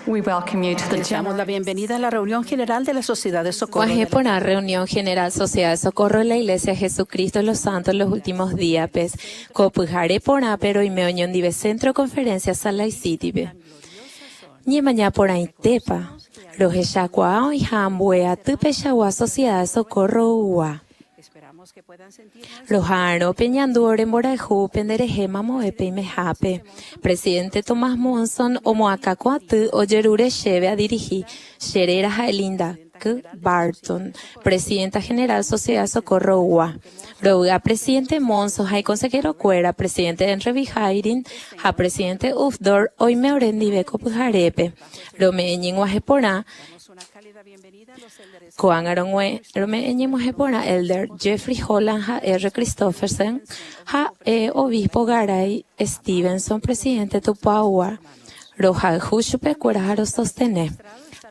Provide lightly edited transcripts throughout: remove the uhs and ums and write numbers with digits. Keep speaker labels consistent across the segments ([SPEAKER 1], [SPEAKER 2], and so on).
[SPEAKER 1] We welcome you to the
[SPEAKER 2] Les damos la
[SPEAKER 1] General
[SPEAKER 2] bienvenida a la reunión general de la Sociedad de Socorro de
[SPEAKER 3] Og̃uahẽ
[SPEAKER 2] la
[SPEAKER 3] porã Reunión General Sociedad de Socorro de la Iglesia de Jesucristo de los Santos de los Últimos Días-pe, ko pyhare porãpe roime oñondive Centro de Conferencias Salt Lake City-pe. Ñemaña porãitépa, rohechakuaa oĩha ambue aty peichagua Sociedad de Socorro-gua. Roha'arõ peñandu ore mborayhu penderehe mamove peimehápe. Presidente Thomas Monson omoakã ko aty ojerure chéve adirihi che réra ha'e Linda K. Barton, Presidenta General Sociedad Socorro-gua. Rovy'a Presidente Monson ha ikonseherokuéra, Presidente Henry B. Eyring ha Presidente Uchtdorf oime ore ndive ko pyharépe. Rome'ẽ ñeg̃uahẽ porã Ko'ág̃a rome'ẽ ñemohẽ porã Elder Jeffrey Holland ha R. Christofferson ha E. Obispo Garay Stevenson, presidente Tupaogua, rohayhu chupekuéra ha rosostene.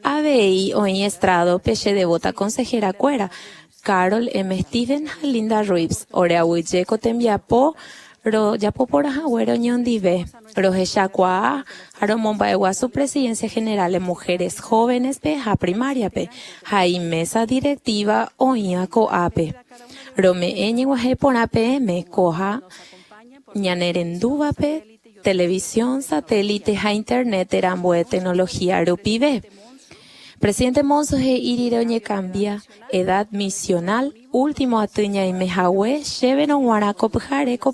[SPEAKER 3] Avei oĩ estrado-pe che devota consejera-kuéra, Carol M. Stevens ha Linda Reeves, ore aguyje ko tembiapo rojapo porã haguére oñondive, rohechakuaa ha romomba'eguasu Presidencia General de Mujeres Jóvenes-pe ha Primaria-pe, ha imesa directiva oĩva ko'ápe. Rome'ẽ ñeg̃uahẽ porã peẽme koha ñanerendúvape televisión, satélite ha internet térã ambue tecnología rupive. Presidente Monson he'i rire oñekambia edad misional último aty ñaime hague chéverõ g̃uarã ko pyhare ko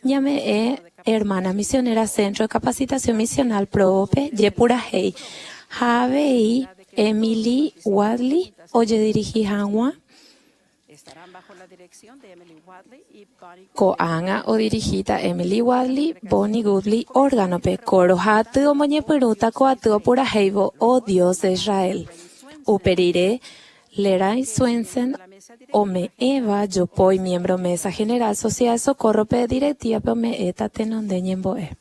[SPEAKER 3] ñame'ẽ hermana misionera Centro de Capacitación Misional Provo-pe jepurahéi ha avei Emily Wadley ojedirihi hag̃ua Ko'ág̃a odirihíta Emily Wadley, Bonnie Goodley órgano-pe, kóro ha aty omoñepyrũta ko aty opurahéivo Oh Dios de Israel. Upe rire, Leray Swensen ome'ẽva jopói miembro Mesa General Sociedad de Socorro-pe directiva-pe ome'ẽta tenonde ñembo'e.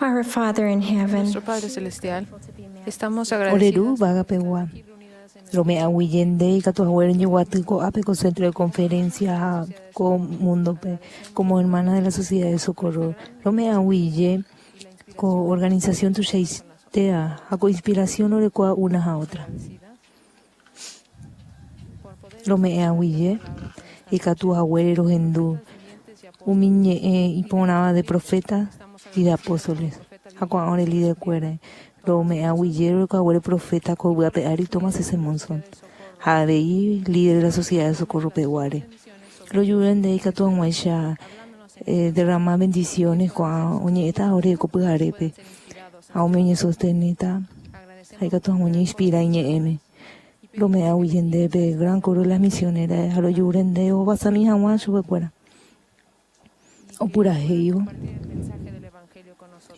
[SPEAKER 1] Our Father in heaven,
[SPEAKER 4] Nuestro Padre Celestial, estamos
[SPEAKER 5] Ore Ru
[SPEAKER 4] agradecidos
[SPEAKER 5] yvágapegua,
[SPEAKER 1] Rome'ãguije nde ikatu haguére roñeguaty ko'ápe ko centro de conferencia ha ko mundo-pe como hermana de la Sociedad de Socorro. Rome'ãguije ko organización tuichaitéva ha ko inspiración orekóva una ha otra. Rome'ẽaguije ikatu haguére rohendu umi ñe'ẽ iporãva de profeta y de apóstoles ha ko'ã ore líder-kuéra. Rome'ẽaguije roreko haguére profeta ko yvy ape ári Thomas S. Monson ha avei líder de la Sociedad de Socorro peguáre. Rojure nde ikatu hag̃uáicha derrama bendiciones ko'ã oñe'ẽta ore ko pyharépe ha umi oñesostenéta ha ikatu hag̃ua oñeinspira iñe'ẽme. Rome'ẽgui ndéve gran coro de las misioneras ha rojúre nde ovasami hag̃ua chupekuéra opurahéivo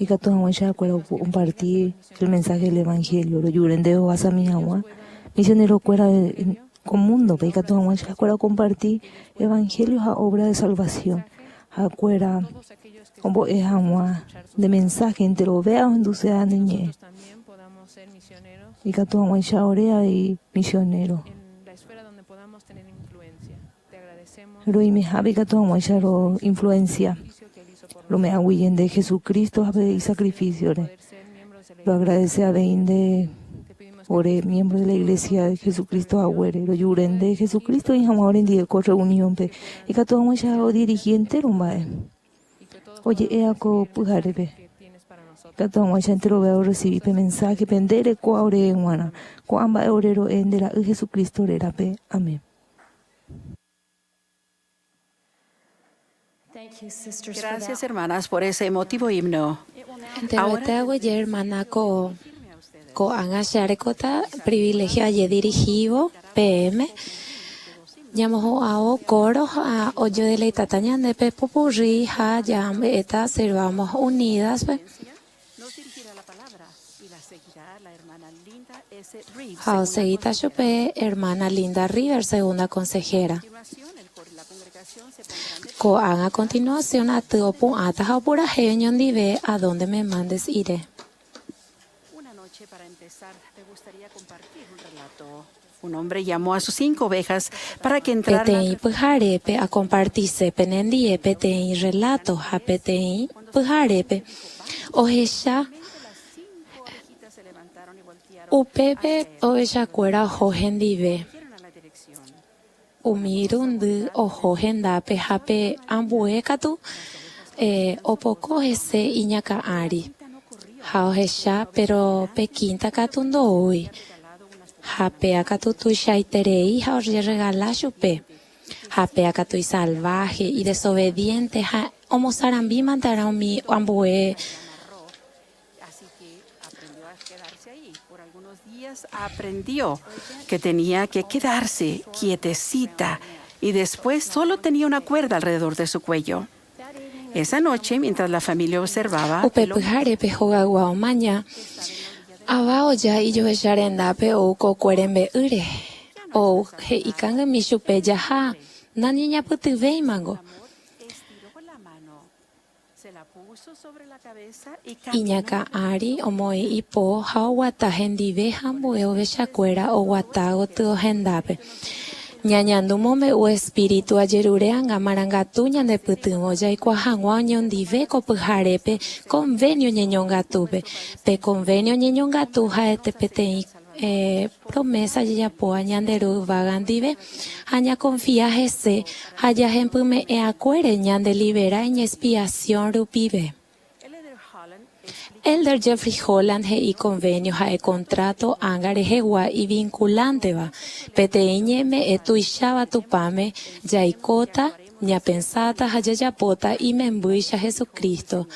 [SPEAKER 1] ikatu hag̃uáicha ha'ekuéra okomparti el mensaje del evangelio. Rojúre nde ovasami hag̃ua misionero-kuéra ko mundo-pe ikatu hag̃uáicha ha'ekuéra okomparti evangelio ha obra de salvación. Ha'ekuéra ombo'e hag̃ua nde mensaje enterovéva ohenduséva ne ñe'ẽ. Ikatu hag̃uáicha ore avei misionero. Roimehápe ikatu hag̃uáicha roinfluencia. Rome'ãguije nde Jesucristo ha pe isacrificio-re. Roagradece avei nde ore miembro de la Iglesia de Jesucristo haguére. Rojure nde Jesucristo oĩ hag̃ua orendive ko reunión-pe. Ikatu hag̃uáicha odirigi entero mba'e. Oje'éva ko pyharépe. Ikatu hag̃uáicha enterove orresivi pe mensáhe pe nde rekóva ore g̃uarã. Ko'ã mba'e ore ro'e nde Ra'y Jesucristo rérape. Amén.
[SPEAKER 2] Gracias, hermanas, por ese emotivo himno.
[SPEAKER 3] Enterovete aguyje hermana ko ko'ág̃a che arekóta privilegio ajedirigívo peẽme ñamohu'ãvo coro ha ojodeleitáta ñande pe pupurri ha jahambe'éta Sirvamos Unidas-pe. Ha osegíta chupe hermana Linda Rivers, segunda consejera. Ko'ág̃a continuación aty opu'ãta ha opurahéi oñondive A dónde me mandes iré.
[SPEAKER 2] Una noche para empezar, me gustaría compartir un relato. Un hombre llamó a sus cinco ovejas para que entraran
[SPEAKER 3] Peteĩ pyharépe akompartise penendie peteĩ rreláto ha peteĩ pyharépe ohecha upépe ovechakuéra oho hendive. Umi irundy oho hendápe ha pe ambue katu opoko hese iñakã ári ha ohecha, péro pe quinta katu ndoúi. Ha péa katu tuichaiterei ha ojerregala chupe. Ha péa katu isalváhe, idesobediénte ha omosarambímante'arã umi ambue.
[SPEAKER 2] Así que aprendió a quedarse ahí. Por algunos días aprendió que tenía que quedarse quietecita y después solo tenía una cuerda alrededor de su cuello. Esa noche, mientras la familia observaba,
[SPEAKER 3] Upe pyharépe hogaygua omaña, ava oja ijohecha rendápe ou kokue rembe'ýre. Ou he'i kangymi chupe jaha, nañeñapytyvéimango. Iñakã ári omoĩ ipo ha oguata hendive ha ambue ovechakuéra oguata gotyo hendápe. Ñañandu mombe'u Espíritu ajerure anga marangatu ñande pytyvõ jaikuaa hag̃ua oñondive ko pyharépe konvénio ñeñongatúpe. Pe konvénio ñeñongatu ha'ete peteĩ Promesa jajapóva ñande Ru Yvága ndive ha ñakonfia hese ha jahepyme'ẽ'akuére ñandelivera iñexpiasiõ rupive. Elder Jeffrey Holland he'i konvénio ha'e kontráto ánga rehegua ivinkulánteva, peteĩ ñe'ẽme'ẽ tuicháva Tupãme jaikóta, ñapensáta ha jajapóta imembýicha Jesucristo.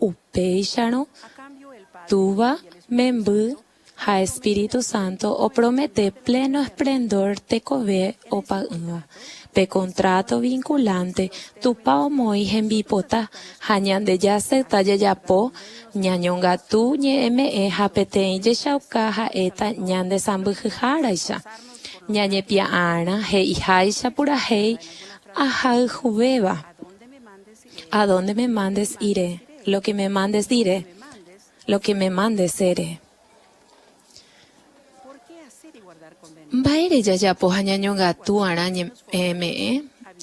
[SPEAKER 3] Upéicharõ, Túva, Memby ha Espíritu Santo opromete pleno esplendor tekove opa'ỹva. Pe contrato vinculante Tupã omoĩ hembipota ha ñande jaacepta jajapo, ñañongatu ñe'ẽme'ẽ ha peteĩ jechauka ha'éta ñande sãmbyhyháraicha. Ñañepia'ãrã he'iháicha purahéi ahayhuvéva. A dónde me mandes iré, lo que me mandes diré, lo que me mandes seré. Mba'ére jajapo ha ñañongatu'arã ñe'ẽme'ẽ?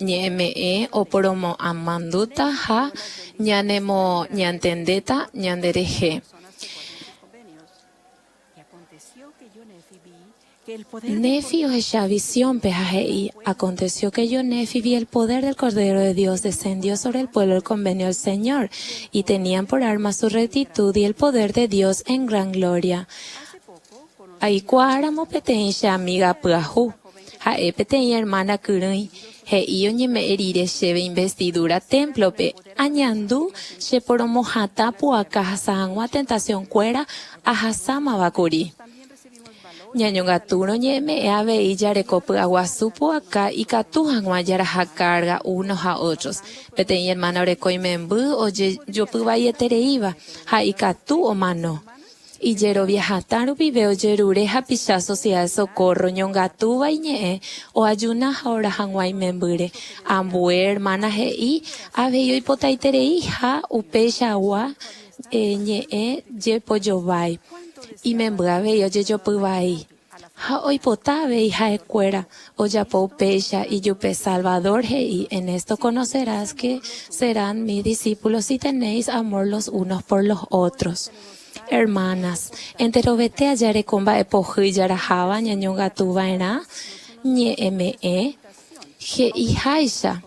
[SPEAKER 3] Ñe'ẽme'ẽ oporomoamandúta ha ñanemoñantendéta ñanderehe. Nefi ohecha visión-pe ha he'i, Aconteció que yo, Nefi, vi el poder del Cordero de Dios descendió sobre el pueblo del convenio del Señor, y tenían por arma su rectitud y el poder de Dios en gran gloria. Aikuaáramo peteĩ che amíga pyahu, ha'e peteĩ ermána kyrỹi, he'i oñeme'ẽ rire chéve investidúra témplope, añandu cheporomohatã pu'aka ahasa hag̃ua tentasionkuéra ahasámavakuri. Ñañongatúrõ ñe'ẽme'ẽ avei jareko py'aguasu pu'aka ikatu hag̃ua jaraha kárga unos ha otros. Peteĩ ermána oreko imemby ojejopyvaietereíva ha ikatu omano. Ijerovia hatã rupive ojerure hapicha Sociedad de Socorro ñongatúva iñe'ẽ oajuna ha ora hag̃ua imembýre. Ambue hermana he'i avei oipotaitereiha upeichagua ñe'ẽ jepojovái. Imemby avei ojejopy vai. Ha oipota avei ha'ekuéra ojapo upéicha ijupe Salvador he'i, En esto conocerás que serán mis discípulos si tenéis amor los unos por los otros. Hermanas, enterovete ajareko mba'e pohýi jaraháva ñañongatuva'erã ñe'ẽme'ẽ he'iháicha.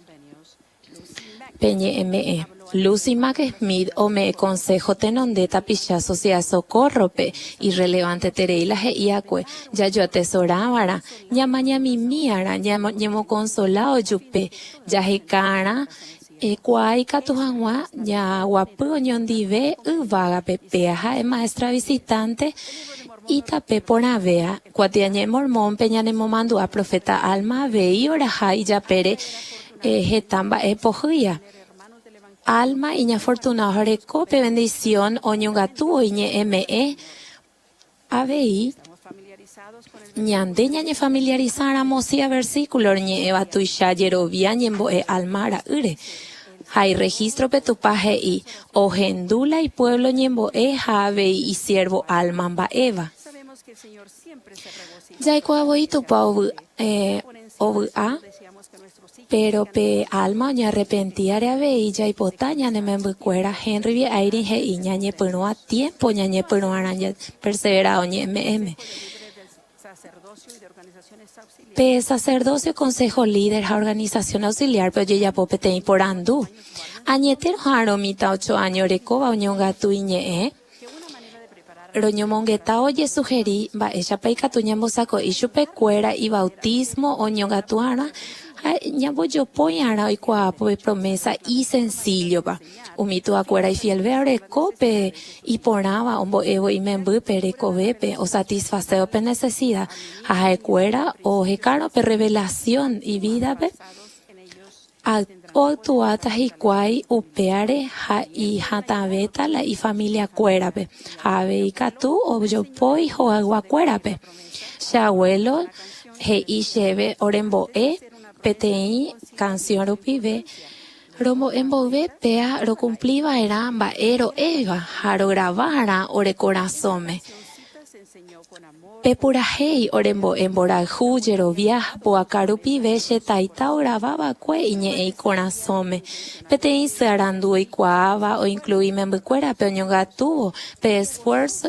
[SPEAKER 3] Pe ñe'ẽme'ẽ. Lucy Mack Smith ome'ẽ konsého tenonde tapicha Sociedad Socorro-pe, irrelevanteterei la he'iakue, jajoatesorãvarã, ñamañamimiarã, ñañemokonsola ojupe, jaheka'arã ekuaa ikatu hag̃ua ñaguapy oñondive yvágape, péa ha'e maestra visitante itape porãvéa. Kuatiañe'ẽ Mormón-pe ñanemomandu'a profeta Alma avei oraha ijapére Heta mba'e pohýia. Alma iñafortunado reko pe bendición oñongatu oiñe'ẽme'ẽ avei ñande ñañefamiliarizáramo sia versículo ñe'ẽva tuicha jerovia ñembo'e Alma ra'ýre. Ha irregistro-pe Tupã he'i, Ohendu la ipueblo ñembo'e ha avei isiervo Alma mba'éva. Jaikuaa voi Tupã ovy'a, péro pe álma oñearrepentíare avei jaipota ñane membykuéra. Henry B. Eyring he'i, Ñañepyrũa tiémpo ñañepyrũarã japerseverá oñe'ẽme'ẽme. Pe sacerdocio consejo líder ha organización auxiliar-pe ojejapo peteĩ porandu, Añete roha'arõ mitã ocho áño orekóva oñongatu iñe'ẽ? Roñomongeta ojesugeri mba'éichapa ikatu ñambosako'i chupekuéra ibautismo oñongatu'arã ha ñambojopói'arã oikuaápo pe promesa isensíllova. Umi tuakuéra ifielve oreko pe iporãva ombo'évo imembýpe rekovépe osatisfasévo pe nesesida ha ha'ekuéra ohekárõ pe rrevelasión ivídape, Oactuáta hikuái upéare ha ihatãvéta la ifamiliakuérape, ha avei katu ojopói hogayguakuérape. Che abuelo he'i chéve orembo'e peteĩ canción rupive, Rombo'e mboyve péa rokumpli va'erã mba'e ro'éva ha rograva'arã ore korasõme. Pe purahéi orembo'e mborayhu, jerovia ha pu'aka rupive che taita ograva va'ekue iñe'ẽ ikorasõme. Peteĩ sy arandu oikuaáva oinclui imembykuérape oñongatúvo pe esfuerzo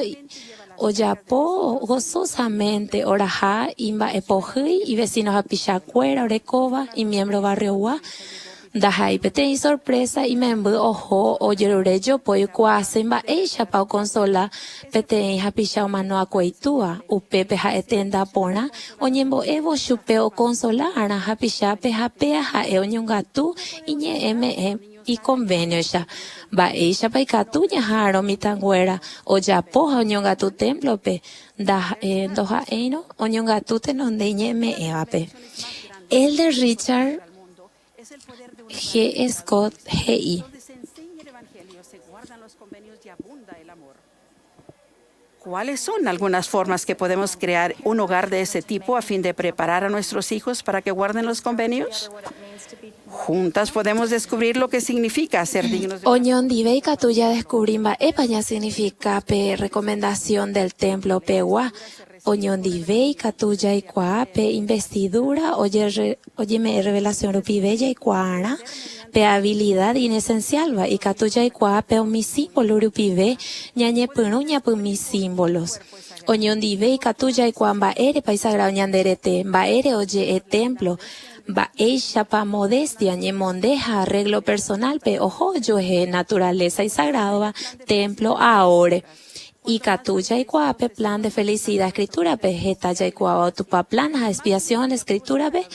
[SPEAKER 3] ojapo gozosamente oraha imba'epohýi ivecino hapichakuéra orekóva imiembro barrio-gua Ndaha'éi peteĩ sorpresa imemby oho ojerure jopói oikuaase mba'éichapa okonsola peteĩ hapicha omano'akue itúa, upépe ha'e tenda porã oñembo'évo chupe okonsola arã hapichápe ha péa ha'e oñongatu iñe'ẽme'ẽ ikonvénioicha. Mba'éichapa ikatu ñaha'arõ mitãnguéra ojapo ha oñongatu témplope ndoha'éirõ oñongatu tenonde iñe'ẽme'ẽvape? Élder Richard G. Scott he'i.
[SPEAKER 2] ¿Cuáles son algunas formas que podemos crear un hogar de ese tipo a fin de preparar a nuestros hijos para que guarden los convenios? Juntas podemos descubrir lo que significa ser dignos de...
[SPEAKER 3] Oñondive ikatu jadescubri mba'épa ñasignifica pe recomendación del templo pegua. Oñondive ikatu jaikuaa pe investidura ojeme'ẽ revelación rupive jaikuaarã pe habilidad inesencial-va. Ikatu jaikuaa pe umi símbolo rupive ñañepyrũ ñapymi símbolos. Oñondive ikatu jaikuaa mba'érepa isagrado ñande rete, mba'ére oje'e templo, mba'éichapa modestia ñemonde ha arreglo personal-pe oho ojuehe naturaleza isagrádova templo aóre. Ikatu jaikuaa pe plan de felicidad Escritura-pe, heta jaikuaáva Tupã plan ha expiación Escritura-pe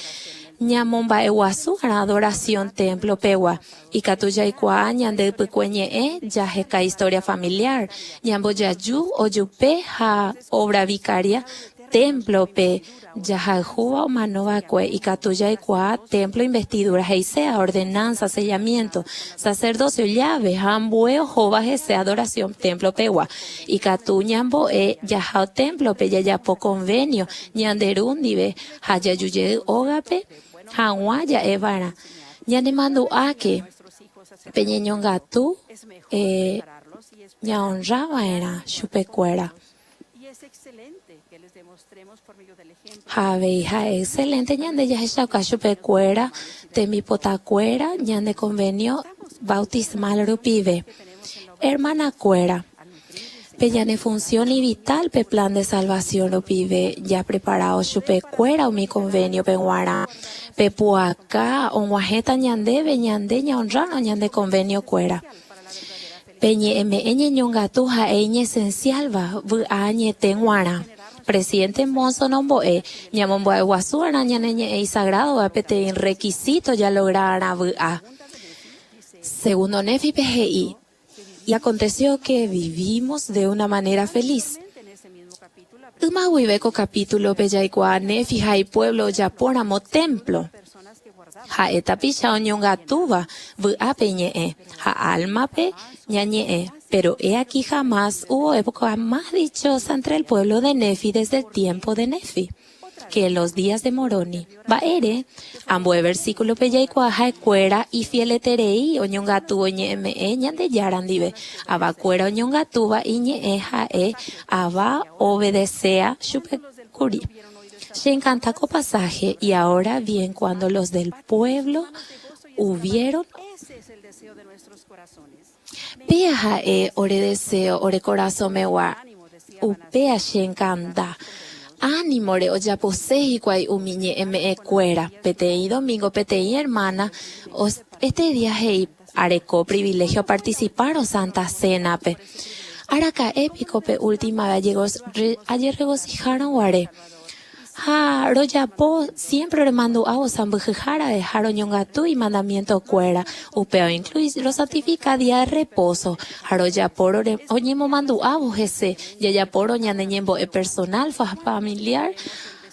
[SPEAKER 3] ñamomba'eguasu va'erã adoración templo pegua. Ikatu jaikuaa ñande ypykue ñe'ẽ, jaheka historia familiar, ñambojaju ojupe ha obra vicaria templo-pe jahayhúva omanova'ekue. Ikatu jaikuaa templo investidura he'iséa, ordenanza, sellamiento, sacerdocio, llave ha ambue ohóva hese adoración templo pegua. Ikatu ñambo'e jaha templo-pe jajapo convenio ñande Ru ndive ha jajujey ógape hag̃ua ja'eva'erã. Ñanemandu'áke peñeñongatu ñaonrrava'erã chupekuéra. Ha avei ha'e excelente ñande jahechauka chupekuéra tembipotakuéra ñane convenio bautismal rupive. Hermanakuéra, pe ñane función vital pe plan de salvación rupive japreparao chupekuéra umi convenio-pe g̃uarã. Pe pu'aka og̃uahẽta ñandéve ñande ñaonrrárõ ñande convenio-kuéra. Pe ñe'ẽme'ẽ ñeñongatu ha'e iñesencial-va vy'a añete g̃uarã. Presidente Monson ombo'e, ñamomba'eguasuva'erã ñane ñe'ẽ isagrádova peteĩ requisito jalogra'arã vy'a. Segundo Nefi-pe he'i, Y aconteció que vivimos de una manera feliz. Yma guive ko capítulo-pe jaikuaa Nefi ha ipueblo ojapóramo templo. Ha'e tapicha oñongatúva vy'ápe iñe'ẽ ha Alma-pe ñañe'ẽ, pero he aquí jamás hubo época más dichosa entre el pueblo de Nefi desde el tiempo de Nefi, que en los días de Moroni. Mba'ére? Ambue versículo-pe jaikuaa ha'ekuéra ifieleterei oñongatúvo iñe'ẽme'ẽ Ñandejára ndive. Avakuéra oñongatúva iñe'ẽ ha'e ava obedecea chupekuri. Che encanta ko pasaje, Y ahora bien cuando los del pueblo hubieron Péa ha'e ore deseo ore korasõmegua, upéa che encanta. Ánimore ojapose hikuái umi ñe'ẽme'ẽkuéra. Peteĩ domingo peteĩ hermana este día he'i areko privilegio aparticipárõ Santa Cena-pe. Araka'e piko pe última vez ajerregosijárõ guare? Ha rojapo siempre oremandu'ávo sãmbyhyhárare ha roñongatu imandamientokuéra, upéva oinclui rosantifika día de reposo ha rojapo oñemomandu'ávo hese, jajapórõ ñane ñembo'e personal, familiar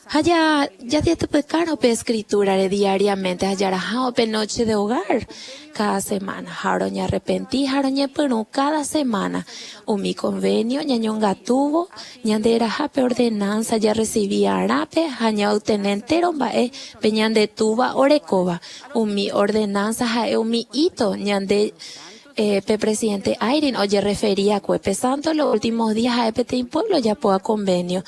[SPEAKER 3] ha jajetypykárõ pe escritura-re diariamente ha jarahárõ pe noche de hogar cada semana ha roñearrepenti ha roñepyrũ cada semana umi convenio ñañongatúvo ñande raha pe ordenanza jarrecibi arãpe ha ñaobtene entero mba'e pe ñande Túva orekóva. Umi ordenanza ha'e umi hito ñande pe presidente Eyring ojerreferíakue. Pe santo los últimos días ha'e peteĩ pueblo ojapóva convenio.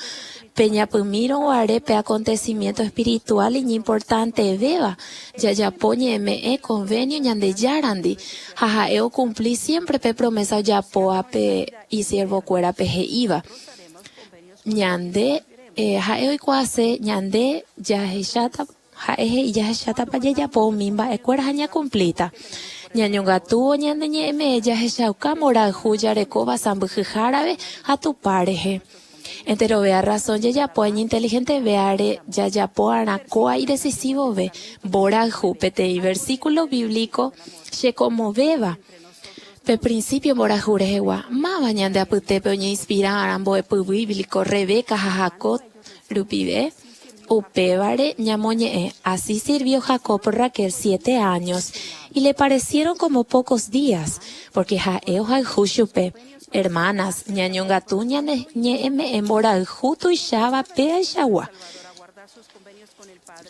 [SPEAKER 3] Pe ñapymírõ guare pe acontecimiento espiritual iñimportantevéva jajapo ñe'ẽme'ẽ convenio Ñandejárandi ha ha'e ocumpli siempre pe promesa ojapóva pe isiervokuérape he'íva. Ñande ha'e oikuaase ñande jahecháta ha'e he'i jahechátapa jajapo umi mba'ekuéra ha ñakumplíta. Ñañongatúvo ñande ñe'ẽme'ẽ jahechauka mborayhu jarekóva sãmbyhyhárave ha Tupã rehe. Enterovea razón jajapo iñinteligentevéare jajapo arã kóa idecisivove mborayhu peteĩ versículo bíblico chekomovéva. Pe principio mborayhu rehegua, máva ñande apytépe oñeinspira arã mbo'epy bíblico Rebeca ha Jacob rupive? Upévare ñamoñe'ẽ, Así sirvió Jacob Raquel siete años, y le parecieron como pocos días, porque ha'e ohayhu chupe. Hermanas, ñañongatu ñane ñe'ẽme'ẽ mborayhu tuicháva péaichagua.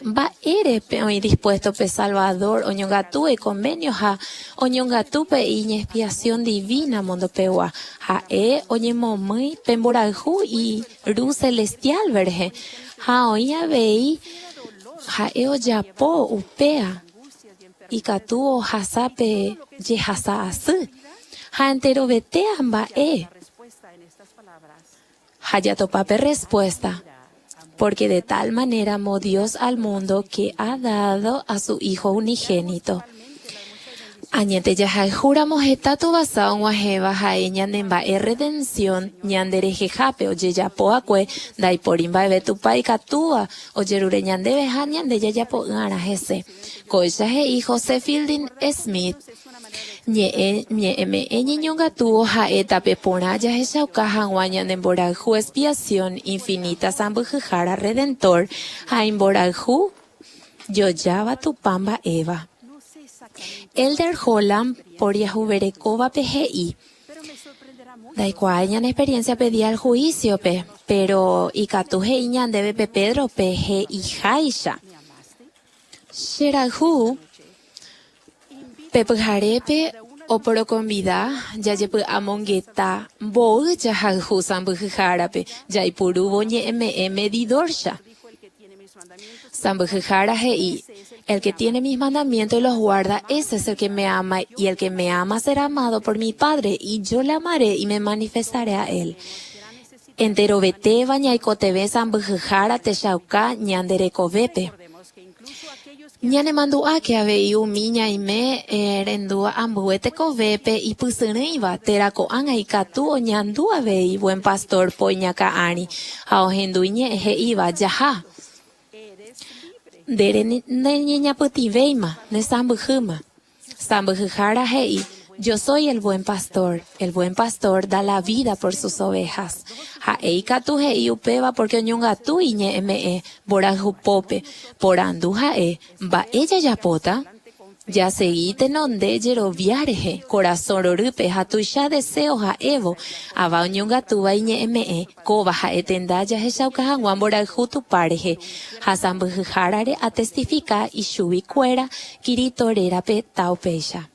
[SPEAKER 3] Mba'érepe oĩ dispuesto pe Salvador oñongatu ikonvenio ha oñongatu pe iñexpiación divina mundopegua. Ha'e oñemomýi pe mborayhu Iru celestial rehe ha oĩ avei ha'e ojapo upéa ikatu ohasa pe jehasa asy ha enterovetéa mba'e ha jatopa pe respuesta. Porque de tal manera amó Dios al mundo que ha dado a su Hijo unigénito. Añete jahayhúramo heta tovasa og̃uahẽva ha'e ñane mba'e redención ñande rehehápe ojejapo'akue ndaipóri mba'eve Tupã ikatúva ojerure ñandéve ha ñande jajapo'ỹ'arã hese. Kóicha he'i José Fielding Smith, Ñe'ẽ ñe'ẽme'ẽ ñeñongatúvo ha'e tape porã jahechauka hag̃ua ñane mborayhu expiación infinita sãmbyhyhára Redentor ha imborayhu jojáva Tupã mba'éva. Elder Holland poriahuverekóvape he'i, Ndaikuaái ñane experiencia pe día del juicio-pe, pero ikatu he'i ñandéve pe Pedro-pe he'iháicha, Che rayhu, pe pyharépe oporokonvida jajepy'amongeta mboy jahayhu sãmbyhyhárape jaipurúvo ñe'ẽme'ẽ medidor-cha. Sãmbyhyhára he'i, El que tiene mis mandamientos y los guarda, ese es el que me ama, y el que me ama será amado por mi Padre, y yo le amaré y me manifestaré a él. Enterovetéva ñaikotevẽ sãmbyhyhára techauka ñande rekovépe. Ñanemandu'áke avei umi ñaime rendúva ambue tekovépe ipysyrỹiva térã ko'ág̃a ikatu oñandu avei Buen Pastor po iñakã ári ha ohendu iñe'ẽ he'íva, Jaha! Nde neñeñapytĩvéima, ne sãmbyhýma. Sãmbyhyhára he'i, Yo soy el buen pastor, el buen pastor da la vida por sus ovejas. Ha'e ikatu he'i upéva porque oñongatu iñe'ẽme'ẽ mborayhupópe. Porandu ha'e, Mba'e jajapóta? Jasegi tenonde jerovia rehe, korasõ rorýpe ha tuicha deseo ha'évo, ava oñongatúva iñe'ẽme'ẽ, kóva ha'e tenda jahechauka hag̃ua mborayhu Tupã rehe, ha sãmbyhyhárare atestifika ichuguikuéra Kirito rérape ta upéicha.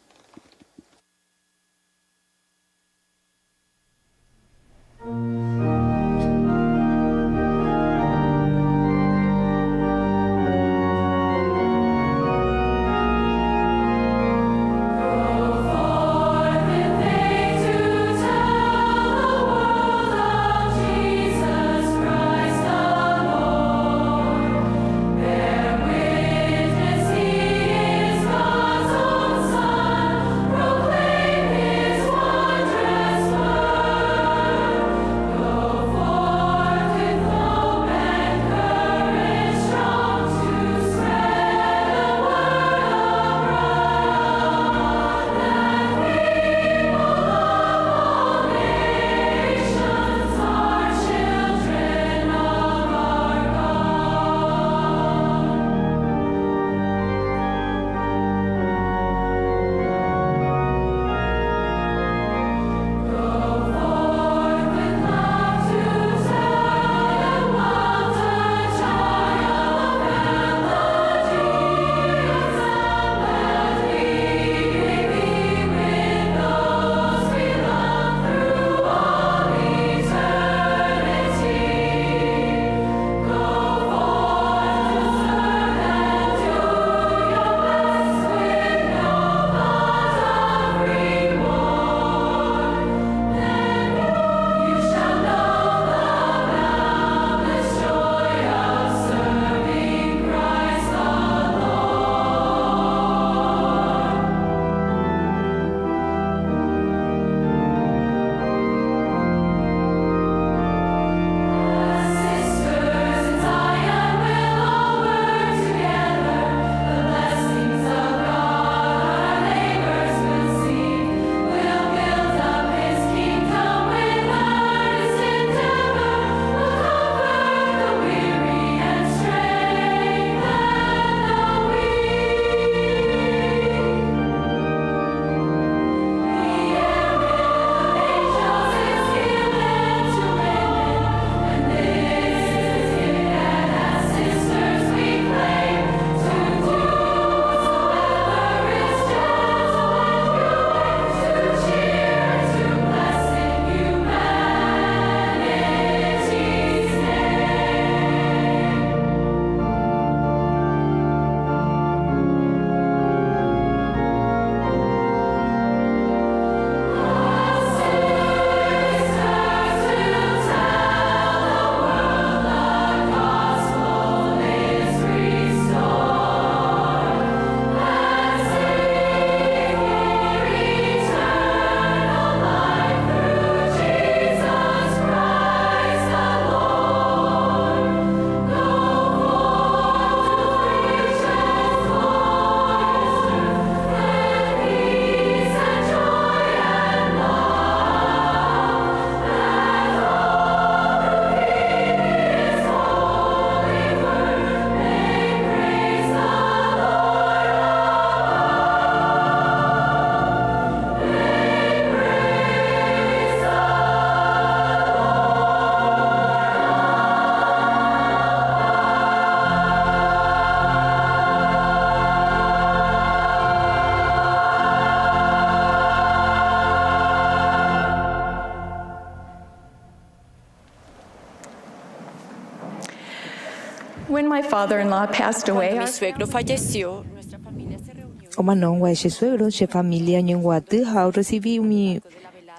[SPEAKER 4] When my father-in-law passed away,
[SPEAKER 5] Cuando mi suegro falleció, nuestra familia se reunió
[SPEAKER 1] Omanónguare che suegro, che familia oñemboaty ha orresivi umi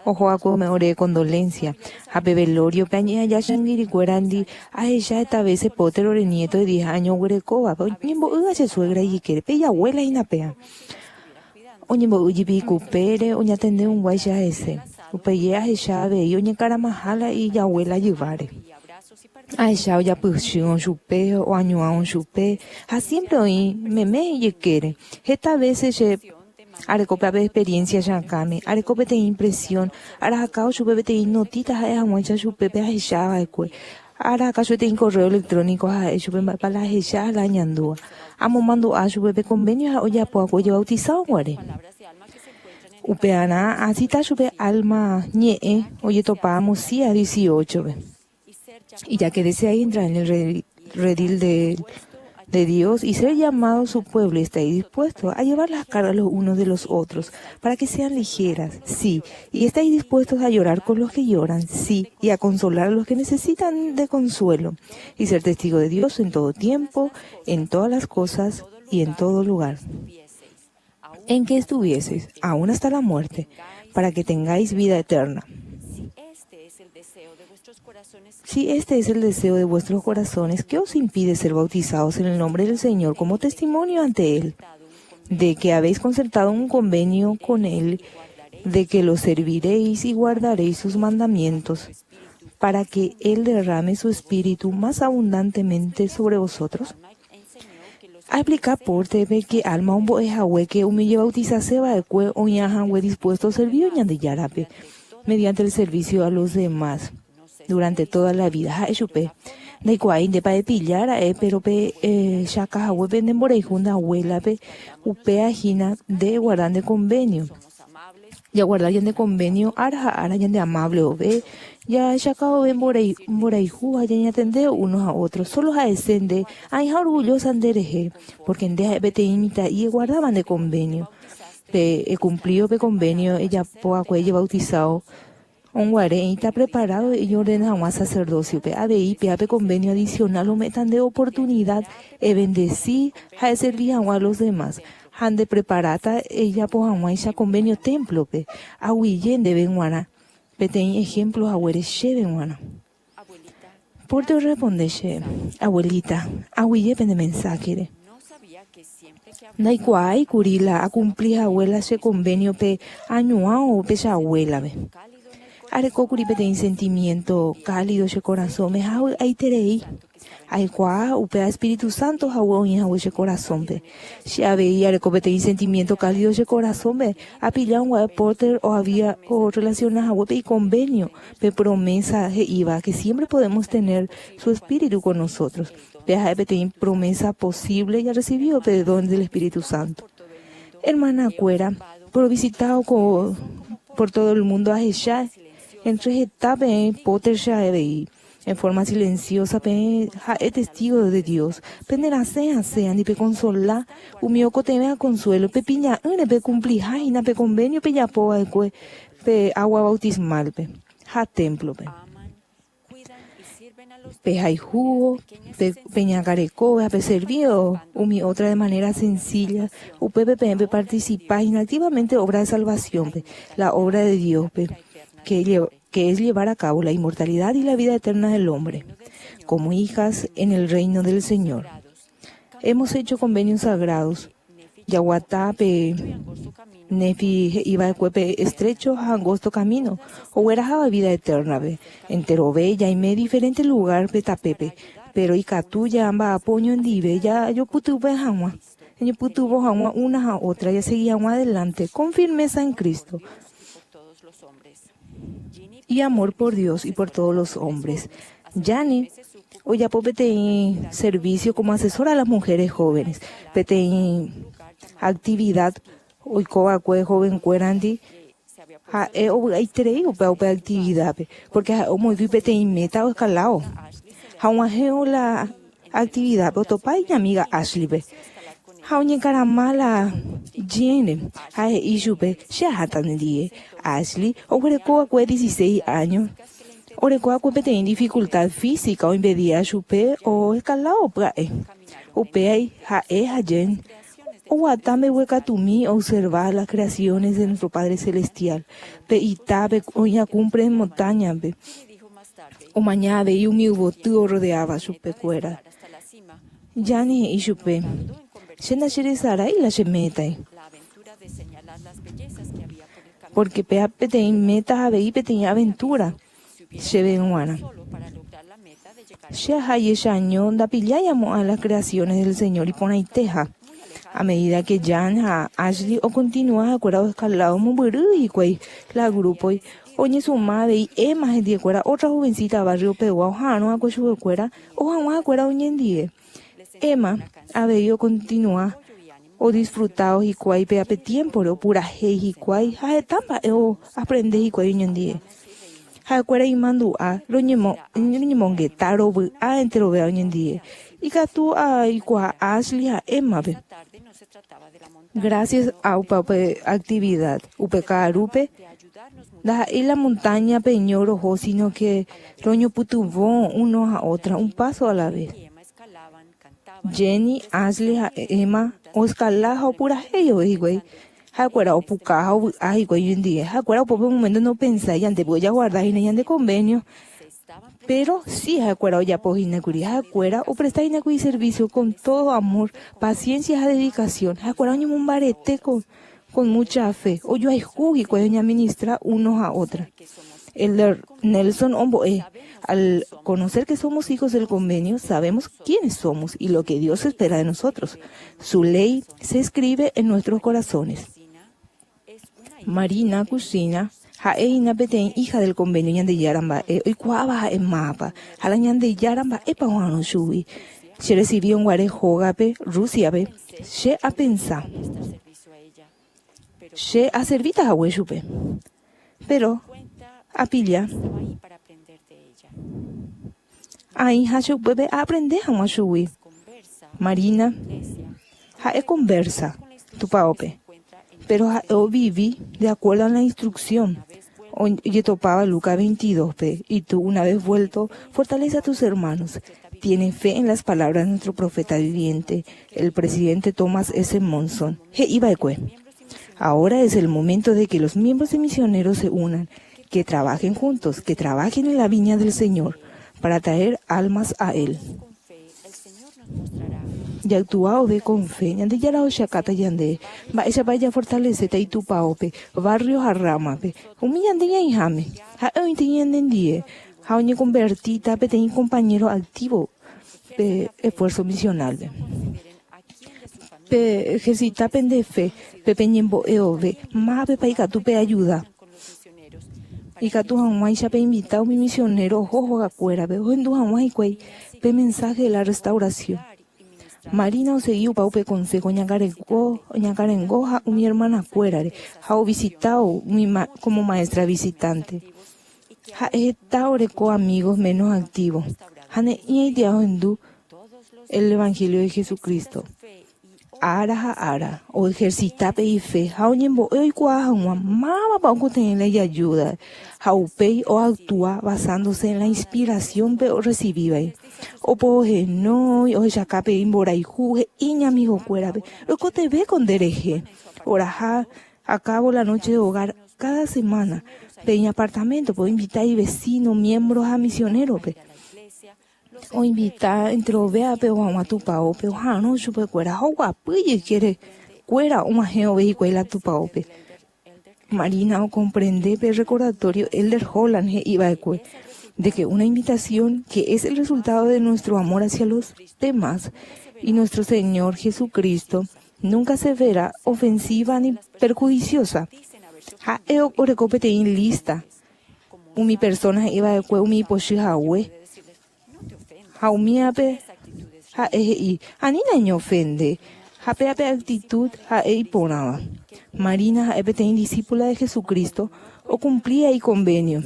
[SPEAKER 1] oho'akue ore condolencia. Ha pe velorio-pe añe'ẽ aja che angirĩkuérandi ahecha heta vése Potter ore nieto de diez áño oguerekóvape oñembo'ýva che suegra ijykére, pe ijabuéla hína péva. Oñembo'y jepi ikupére oñatende hũnguáicha hese. Upéi ahecha avei oñekaramaha la ijabuéla jyváre. Ahecha ojapyhýrõ chupe, oañuãrõ chupe, ha siémpre oĩ meme ijykére. Heta vése che areko pe experiencia che akãme, areko peteĩ impresión, arahakáo chupe peteĩ notíta ha'e hag̃uáicha chupe pe ahecha va'ekue. Arahaka chupe peteĩ correo electrónico ha ha'e chupe mba'épa la ahecha ha la añandúva. Amomandu'a chupe pe convenio ha ojapo va'ekue ojebautizado guare. Upearã asita chupe Alma ñe'ẽ ojetopa Mosías 18-pe. Y ya que deseáis entrar en el redil de, de Dios y ser llamado su pueblo, y estáis dispuestos a llevar las cargas los unos de los otros para que sean ligeras, sí, y estáis dispuestos a llorar con los que lloran, sí, y a consolar a los que necesitan de consuelo, y ser testigo de Dios en todo tiempo, en todas las cosas y en todo lugar en que estuvieseis, aún hasta la muerte, para que tengáis vida eterna. Si este es el deseo de vuestros corazones, ¿qué os impide ser bautizados en el nombre del Señor como testimonio ante Él? De que habéis concertado un convenio con Él, de que lo serviréis y guardaréis sus mandamientos, para que Él derrame su espíritu más abundantemente sobre vosotros. Aexplika Porter-pe ke Alma ombo'e hague ke umi ojebautizase va'ekue oĩ'a hague dispuesto oservívo Ñandejárape mediante el servicio a los demás durante toda la vida. Ha'e chupe, Ndaikuaái ndépa epilla ra'e, péro pe chaka haguépe nde mborayhu nde abuélape, upéva hína nde eguarda nde konvénio. Jaguarda ñande konvénio ára ha ára ñande amable vove, jahechauka vove mborayhu ha ñañatende uno ha ótro. Sólo ha'ese nde aĩha orgullosa nde rehe, pórke nde ha'e peteĩ mitã'i eguardáva nde konvénio. Pe ekumplívo pe konvénio ejapo va'ekue ejebautisáo Õguare eĩta preparado eñeordena hag̃ua sacerdocio-pe. Avei péva pe convenio adicional ome'ẽta ndéve oportunidad ebendeci ha eservi hag̃ua los demás, ha ndepreparáta ejapo hag̃uáicha convenio templo-pe. Aguije ndéve g̃uarã peteĩ ejemplo haguére chéve g̃uarã. Porte orresponde che, Abuelita, aguije pende mensaje-re. Ndaikuaái kuri la akumpli hague la che konvéniope añuãvo pe che abuélape. Areko kuri peteĩ sentimiénto kálido che korasõme ha avy'aiterei. Aikuaa upéva espíritu sánto hague oĩ hague che korasõpe. Che avei areko peteĩ sentimiénto kálido che korasõme apilla ungua'e Porter oavía orrelasiona hague pe ikonvénio, pe promésa he'íva ke siémpre podemos tener su espíritu con nosotros. Pe ha'e peteĩ promesa posible jarresivívo pe don del Espíritu Santo. Hermana-kuéra, porovisitáo ko por todo el mundo ahecha entre heta peẽ Potter-cha avei, en forma silenciosa peẽ ha'e testigo de Dios. Pende rasẽ hasẽ ani pekonsola umi okotevẽva consuelo, pepiña'ỹre pekumpliha hína pe convenio pejapova'ekue pe agua bautismal-pe ha templo-pe. Pehayhúvo, peñangarekóvo ha peservívo umi ótra de manera sencilla, upépe peẽ peparticipa hína activamente obra de salvación-pe, la obra de Dios-pe, que es llevar a cabo la inmortalidad y la vida eterna del hombre, como hijas en el reino del Señor. Hemos hecho convenios sagrados. Jaguata pe Nefi he'i va'ekue pe estrecho ha angosto camino ogueraháva vida eterna-pe. Enterove jaime diferente lugar-pe tapépe, péro ikatu jamba'apo oñondive jajopytyve hag̃ua, jañopytyvõ hag̃ua una ha otra jasegi hag̃ua adelante con firmeza en Cristo y amor por Dios y por todos los hombres. Jane ojapo peteĩ servicio como asesora a las mujeres jóvenes, peteĩ actividad oiko va'ekue joven-kuérandi ha'e ovy'aiterei upéva upe actividad-pe, porque ha'e omoĩkuri peteĩ meta oescalávo ha og̃uahẽvo la actividad-pe otopa iñamiga Ashley-pe ha oñekarama la Jane-re ha he'i chupe, Che aháta nendive. Ashley oguereko va'ekue dieciséis años. Oreko va'ekue peteĩ dificultad física oimpedía chupe oescalávo pya'e. Upéi ha'e ha Jen oguata mbeguekatumi oobserva las creaciones de nuestro Padre Celestial, pe ita pe oĩha cumbre en montaña-pe. Omaña avei umi yvoty orrodeáva chupekuéra. Jane he'i chupe, Che ndacheresarái la che métai. Pórke péva peteĩ méta avei peteĩ aventúra chéve g̃uarã. Che aha jechaño ndapillái amo'ã las creaciones del Señor iporãiteha. A medida que Jan ha Ashley okontinua ha'ekuéra oeskaláo mombyry hikuái la grúpoi, oñesuma avei Emma hendiekuéra ótra jovencita barrio-pegua oha'arõ va'ekue chupekuéra oho hag̃ua ha'ekuéra oñendie. Emma avei okontinua odisfrutávo hikuái pe ape tiémpore, opurahéi hikuái ha heta mba'e oaprende hikuái oñondie. Ha'ekuéra imandu'a roñemongeta, rovy'a enterovéva oñondie. Ikatu aikuaa Ashley ha Emma-pe. Gracias a upe actividad, upe ka'arúpe, ndaha'éi la montaña peño roho, sino que roñopytyvõ uno ha otra, un paso a la vez. Jenny, Ashley ha Emma oescala ha opurahéi ove hikuái. Ha'ekuéra opuka ha ovy'a hikuái oñondive. Ha'ekuéra upépe momento nopensái ñande ojaguarda hína ñande convenio. Péro si ha'ekuéra ojapo hína kuri. Ha'ekuéra opresta hína kuri iservísio kon tódo amór, pasiénsia ha dedikasión. Ha'ekuéra oñemombarete kon múcha fe. Ojoayhu hikuái oñeadministra uno ha ótra. Élder Nelson ombo'e, Al conocer que somos hijos del convenio, sabemos quiénes somos y lo que Dios espera de nosotros. Su ley se escribe en nuestros corazones. Marina Kusina ha'e hína peteĩ hija del convenio Ñandejára mba'e oikuaáva ha'e mávapa ha la Ñandejára mba'épa oha'arõ chugui. Che recibi õguare hógape Rusia-pe, che apensa che aservíta hague chupe. Péro apilla aĩha che upépe aaprende hag̃ua chugui. Marina ha'e konversa tupaópe, péro ha'e ovivi de akuérdo a la instruksión ojetopáva Lucas 22-pe, Y tú, una vez vuelto, fortalece a tus hermanos. Tiene fe en las palabras de nuestro profeta viviente, el presidente Thomas S. Monson, he'i va'ekue. Ahora es el momento de que los miembros y misioneros se unan, que trabajen juntos, que trabajen en la viña del Señor, para traer almas a Él. Jactua ove con fe, Ñandejára ohechakáta ñande mba'éichapa jafortaleséta Itupaópe, barrio ha rama-pe, umi ñande ñaĩháme. Ha'e oĩta ñanendie ha oñekonvertíta peteĩ compañero activo pe esfuerzo misional-pe. Peejercita pende fe, pe peñembo'e vove, mávapepa ikatu peajuda ikatu hag̃uáicha peinvita umi misionero oho hogakuérape ohendu hag̃ua hikuái pe mensaje de la restauración. Marina osegi opa upe consejo oñangareko ha umi hermana-kuérare ha ovisita umi como maestra visitante. Ha'e heta oreko amigos menos activos ha ne'ĩraite ohendu el Evangelio de Jesucristo. Ára ha ára oehersita pe ife ha oñembo'e oikuaa hag̃ua mávapa oikotevẽ la ijajúda ha upéi oactua basándose en la inspiración pe orrecibívai. Opohenói ohechaka pe imborayhu he'i iñamigokuérape, Roikotevẽ ko nde rehe. Oraha a cabo la noche de hogar cada semana pe iñapartaméntope oinvita ivesíno, miembro ha misionérope. Oinvita enterovévape oho hag̃ua tupaópe, oha'arõ chupekuéra ha oguapy ijykére kuéra og̃uahẽ ove hikuái la tupaópe. Marina okomprende pe recordatorio Elder Holland he'i va'ekue de que una invitación que es el resultado de nuestro amor hacia los demás y nuestro Señor Jesucristo nunca se verá ofensiva ni perjudiciosa. Ha'e oreko peteĩ lista umi persona he'i va'ekue umi ipochy hague ha umívape ha'e he'i, Anína eñeofende, ha péva pe actitud ha'e iporãva. Marina ha'e peteĩ discípula de Jesucristo okumplíva ikonvénio.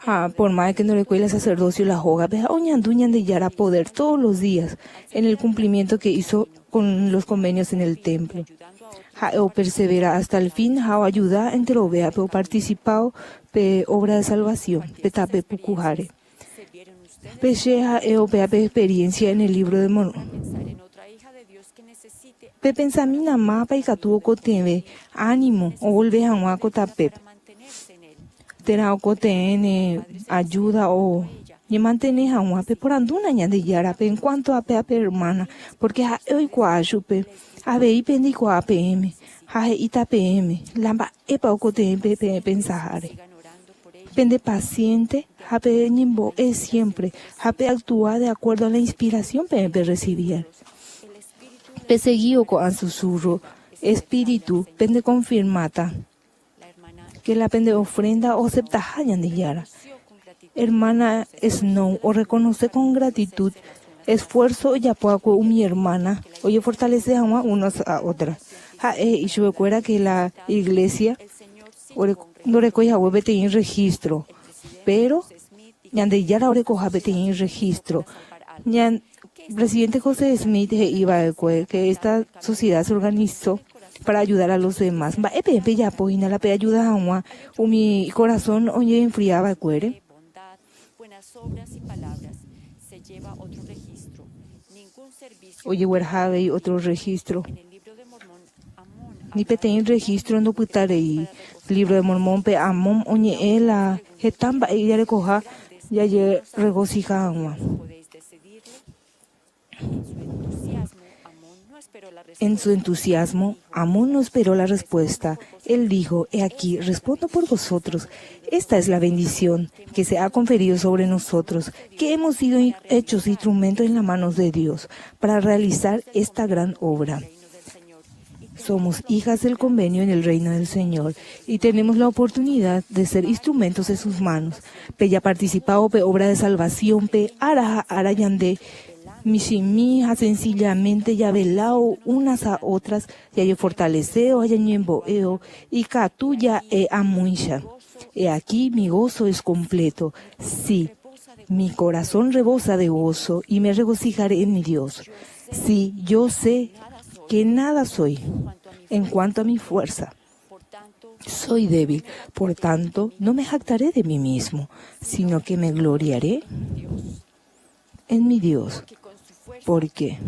[SPEAKER 1] Ha por más que ndorekói la sacerdocio la hógape ha oñandu Ñandejára poder todos los días en el cumplimiento que hizo con los convenios en el templo. Ha'e opersevera hasta el fin ha oayuda enterovéape oparticipávo pe obra de salvación pe tape pukuháre. Pe che ha'e opea pe experiencia en el Libro de Mormón. Pepensamína mápa ikatu okotevẽ ánimo ovolve hag̃ua ko tapépe, térã okotevẽ ne ayuda o ñemantene hag̃ua. Peporandúna Ñandejárape en cuanto a pe hermana, porque ha'e oikuaa chupe, avei pendeikuaa peẽme ha he'íta peẽme la mba'épa okotevẽ pe peẽ pensaháre. Pende paciente ha peñembo'e siempre ha peactua de acuerdo a la inspiración peẽ perrecibíare. Pesegívo ko'ã susurro, Espíritu pendekonfirmáta ke la pende ofrenda oaceptaha Ñandejára. Hermana Snow orreconoce con gratitud esfuerzo ojapo'akue umi hermana ojefortalece hag̃ua unas a otras. Ha'e he'i chupekuéra ke la Iglesia ndorekói hague peteĩ registro, pero Ñandejára orekoha peteĩ registro. Presidente José Smith he'i va'ekue que esta sociedad se organizó para ayudar a los demás. Mba'e peẽ pejapo hína la peayuda hag̃ua umi ikorasõ oñe'enfria va'ekuére? Ojegueraha avei ótro rregístro. Ni peteĩ rregístro ndopyta rei. Libro de Mormónpe Ammón oñe'ẽ la heta mba'e ijarekoha jajerregosiha hag̃ua. En su entusiasmo, Ammón no esperó la respuesta. Él dijo, He aquí, respondo por vosotros. Esta es la bendición que se ha conferido sobre nosotros, que hemos sido hechos instrumentos en las manos de Dios para realizar esta gran obra. Somos hijas del convenio en el reino del Señor y tenemos la oportunidad de ser instrumentos en sus manos. Pe japarticipávo pe obra de salvación pe ára ha ára ñande michĩmi ha sencillamente javelávo unas a otras jajefortalecévo ha ñañembo'évo ikatu ja'e amóicha, He aquí mi gozo es completo, sí, mi corazón rebosa de gozo y me regocijaré en mi Dios. Sí, yo sé que nada soy en cuanto a mi fuerza. Soy débil, por tanto, no me jactaré de mí mismo, sino que me gloriaré en mi Dios, porque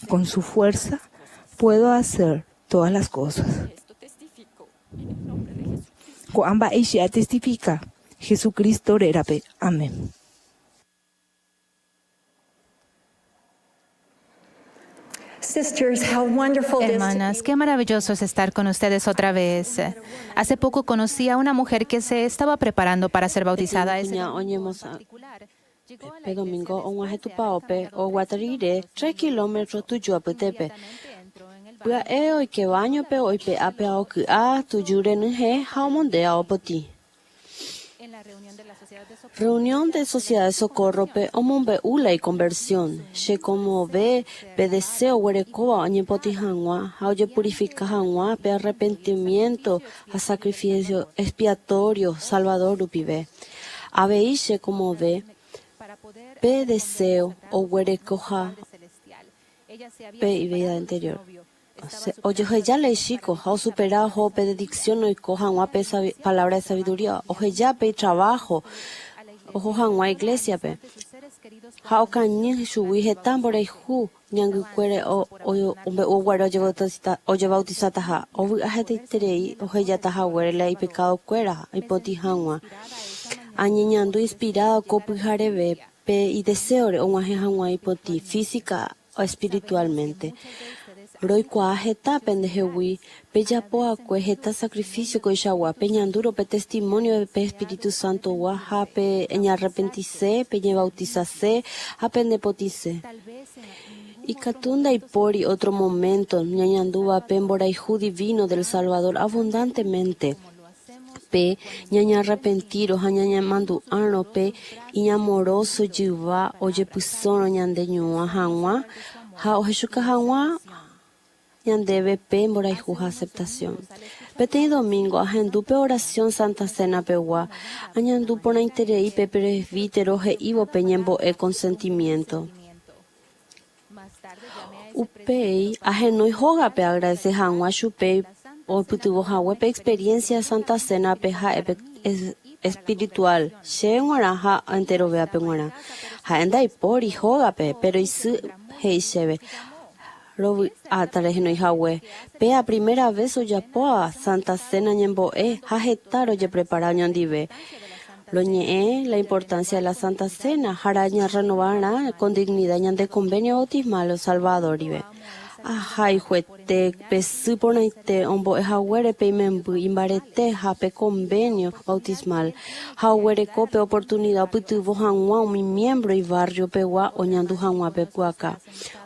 [SPEAKER 1] con su fuerza puedo hacer todas las cosas. Ko'ã mba'e che atestifika Jesucristo rérape. Amén.
[SPEAKER 6] Hermanas, qué maravilloso es estar con ustedes otra vez. Hace poco conocí a una mujer que se estaba preparando para ser bautizada.
[SPEAKER 7] Peteĩ kuña oñemosã pe domingo og̃uahẽ tupaópe oguata rire tres kilómetro tuju apytépe. Pya'e oike váñope oipe'a pe ao ky'a, tuju renyhẽ ha omonde ao potĩ. Reunión de Sociedad de Socorro-pe omombe'u la ikonversión, chekonmove pe deseo oguerekóva oñepotĩ hag̃ua ha ojepurifika hag̃ua pe arrepentimiento ha sacrificio expiatorio Salvador rupive. Avei chekonmove pe deseo oguerekoha pe ivida anterior. Ojeheja la ichíko ha osupera oho pe dedicción oiko hag̃ua pe Palabra de Sabiduría, oheja pe itrabajo oho hag̃ua iglesia-pe, ha okañy chugui heta mborayhu ñangykuére ombe'uguare ojebautizataha, ovy'a hetaiterei ohejata haguére la ipekadokuéra ipotĩ hag̃ua. Añeñandu inspirado ko pyhareve pe ideséore og̃uahẽ hag̃ua ipotĩ física espiritualmente. Roikuaa heta pendehegui, pejapo'akue heta sacrificio koichagua, peñandúrõ pe testimonio pe Espíritu Santo-gua ha peñearrepentise, peñebautisase ha pendepotĩse. Ikatu ndaipóri otro momento ñañandúva pe mborayhu divino del Salvador abundantemente. Pe ñañearrepentíro ha ñañemandu'árõ pe iñamoroso jyva ojepysórõ ñande ñuã hag̃ua ha ohechuka hag̃ua ñandéve pe mborayhu ha aceptación. Peteĩ domingo ahendu pe oración Santa Cena pegua, añandu porãiterei pe presbítero he'ívo pe ñembo'e con sentimiento. Upéi ahenói hógape aagradece hag̃ua chupe oipytyvõ hague pe experiencia Santa Cena-pe ha'e pe espiritual chéve g̃uarã ha enterovéape g̃uarã. Ha'e ndaipóri hógape, péro isy he'i chéve, Rovy'áta rehenói hague. Péa primera ves ojapóva Santa Cena ñembo'e ha heta rojeprepara oñondive. Roñe'ẽ la importancia de la Santa Cena ha rañarrenovarã con dignidad ñande convenio bautismal Salvador rive. Ahayhuete pe sy porãite ombo'e haguére pe imemby imbarete ha pe convenio bautismal ha oguereko pe oportunidad opytyvõ hag̃ua umi miembro ibarrio pegua oñandu hag̃ua pe pu'aka.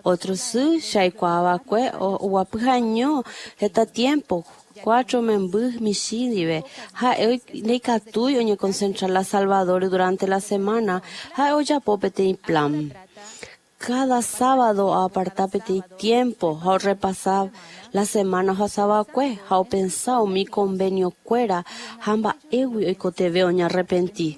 [SPEAKER 7] Otro sy che aikuaa va'ekue oguapy ha'eño heta tiempo Cuatro memby michĩ ndive, ha'e ndaikatúi oñekonsentra la Salvador durante la semana, ha'e ojapo peteĩ plan. Káda sábado oaparta peteĩ tiempo ha orrepasa la semana ohasava'ekue ha opensa umi konveniokuéra ha mba'égui oikotevẽ oñarrepenti.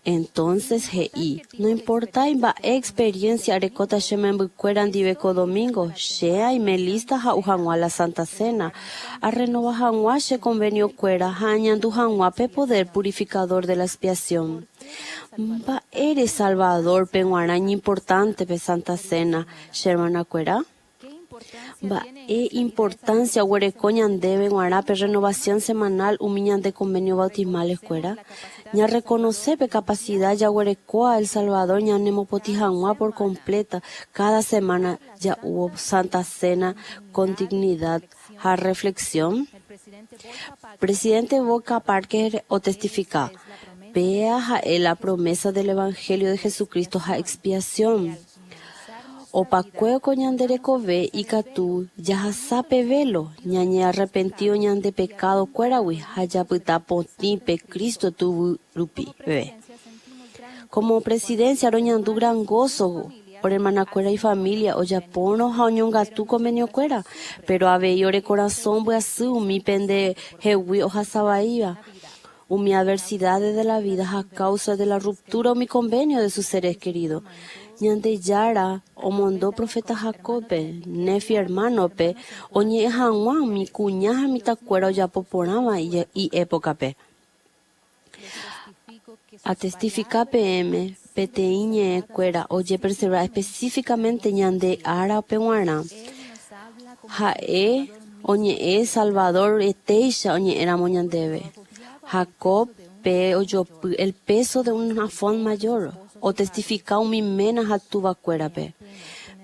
[SPEAKER 7] Entonces he'i, Noimportái mba'e experiencia arekóta che membykuéra ndive ko domingo, che aime lista ha'u hag̃ua la Santa Cena, arrenova hag̃ua che konveniokuéra ha añandu hag̃ua pe poder purificador de la expiación. Mba'ére Salvador-pe g̃uarã iñimportante pe Santa Cena, che hermanakuéra? Mba'e importancia oguereko ñandéve g̃uarã pe renovación semanal umi ñande convenio bautismales-kuéra? Ñarreconoce pe capacidad jaguerekóva el Salvador ñanemopotĩ hag̃ua por completa cada semana ja'úvo Santa Cena con dignidad ha reflexión? Presidente Boca Parker otestifika, Péa ha'e la promesa del Evangelio de Jesucristo ha expiación. Opakuévo ko ñande rekove ikatu jahasa pe vélo, ñañearrepentívo ñande pekádo kuéragui ha japyta potĩ pe Cristo tuguy rupive. Como presidencia roñandu gran gozo ore hermanakuéra ifamilia ojapórõ ha oñongatu konveniokuéra, pero avei ore korasõ ombyasy umi pende hegui ohasavaíva umi adversidades de la vida ha causa de la ruptura umi convenio de sus seres queridos. Ñandejára omondo profeta Jacob-pe, Nefi hermano-pe, oñe'ẽ hag̃ua umi kuña ha mitãkuéra ojapo porãva hi'épokape. Atestifika peẽme peteĩ ñe'ẽkuéra ojepreserva específicamente ñande árape g̃uarã. Ha'e oñe'ẽ Salvador etéicha oñe'ẽramo ñandéve. Jacob pe ojopy el peso de un afán mayor, otestifika umi ména ha tuvakuérape.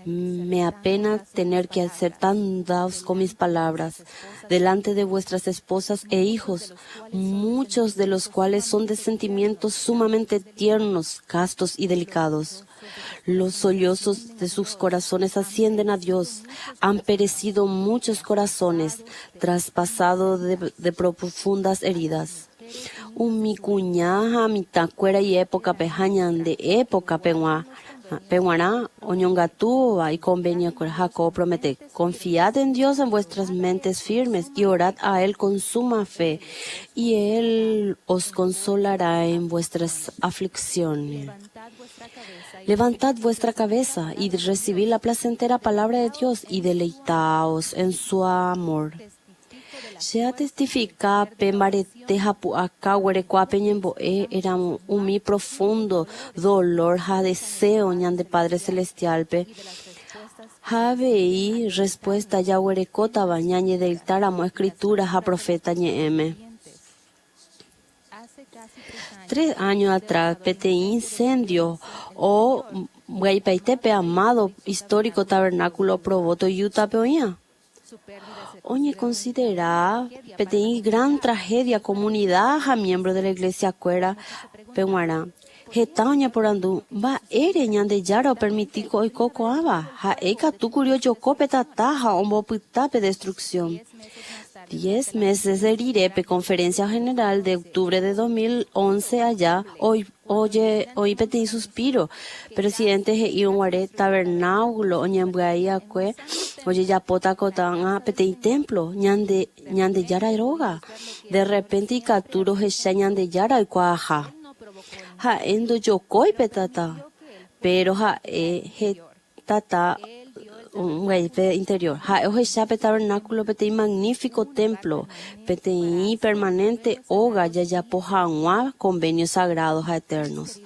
[SPEAKER 7] Me apena tener que ser tan daos con mis palabras delante de vuestras esposas e hijos, muchos de los cuales son de sentimientos sumamente tiernos, castos y delicados. Los sollozos de sus corazones ascienden a Dios. Han perecido muchos corazones, traspasado de, de profundas heridas. Umi kuña ha mitãkuéra hi'épokape ha ñande épokape g̃uarã oñongatúva ikonveniokuéra. Jacob opromete, Confiad en Dios en vuestras mentes firmes y orad a Él con suma fe, y Él os consolará en vuestras aflicciones. Levantad vuestra cabeza y recibid la placentera palabra de Dios y deleitaos en su amor. Che atestifika pe mbarete ha pu'aka oguerekóva pe ñembo'e éramo umi profundo dolor ha deseo ñande Padre Celestial-pe, ha avei respuesta jaguerekótava ñañedeitáramo Escritura ha profeta ñe'ẽme. Tres áño atrás, peteĩ incendio ombyaipaite pe amado histórico tabernáculo Provoto Utah-pe oĩva. Oñekonsidera peteĩ gran tragedia comunidad ha miembro de la Iglesia-kuéra pe g̃uarã. Heta oñeporandu, Mba'ére Ñandejára opermiti ko oiko ko'ãva? Ha'e ikatúkuri ojoko pe tata ha ombopyta pe destrucción. Diez meses rire pe Conferencia General de octubre de 2011 aja, Oje oĩ peteĩ suspiro. Presidente he'írõ guare tabernáculo oñembyai'akue ojejapóta ko'ág̃a peteĩ templo, ñande Ñandejára róga. De repente ikatu rohecha Ñandejára oikuaaha. Ha'e ndojokói pe tata, pero ha'e tata ombyai pe interior. Ha'e ohecha pe tabernáculo peteĩ magnífico templo, peteĩ permanente óga jajapo hag̃ua convenios sagrados ha eternos.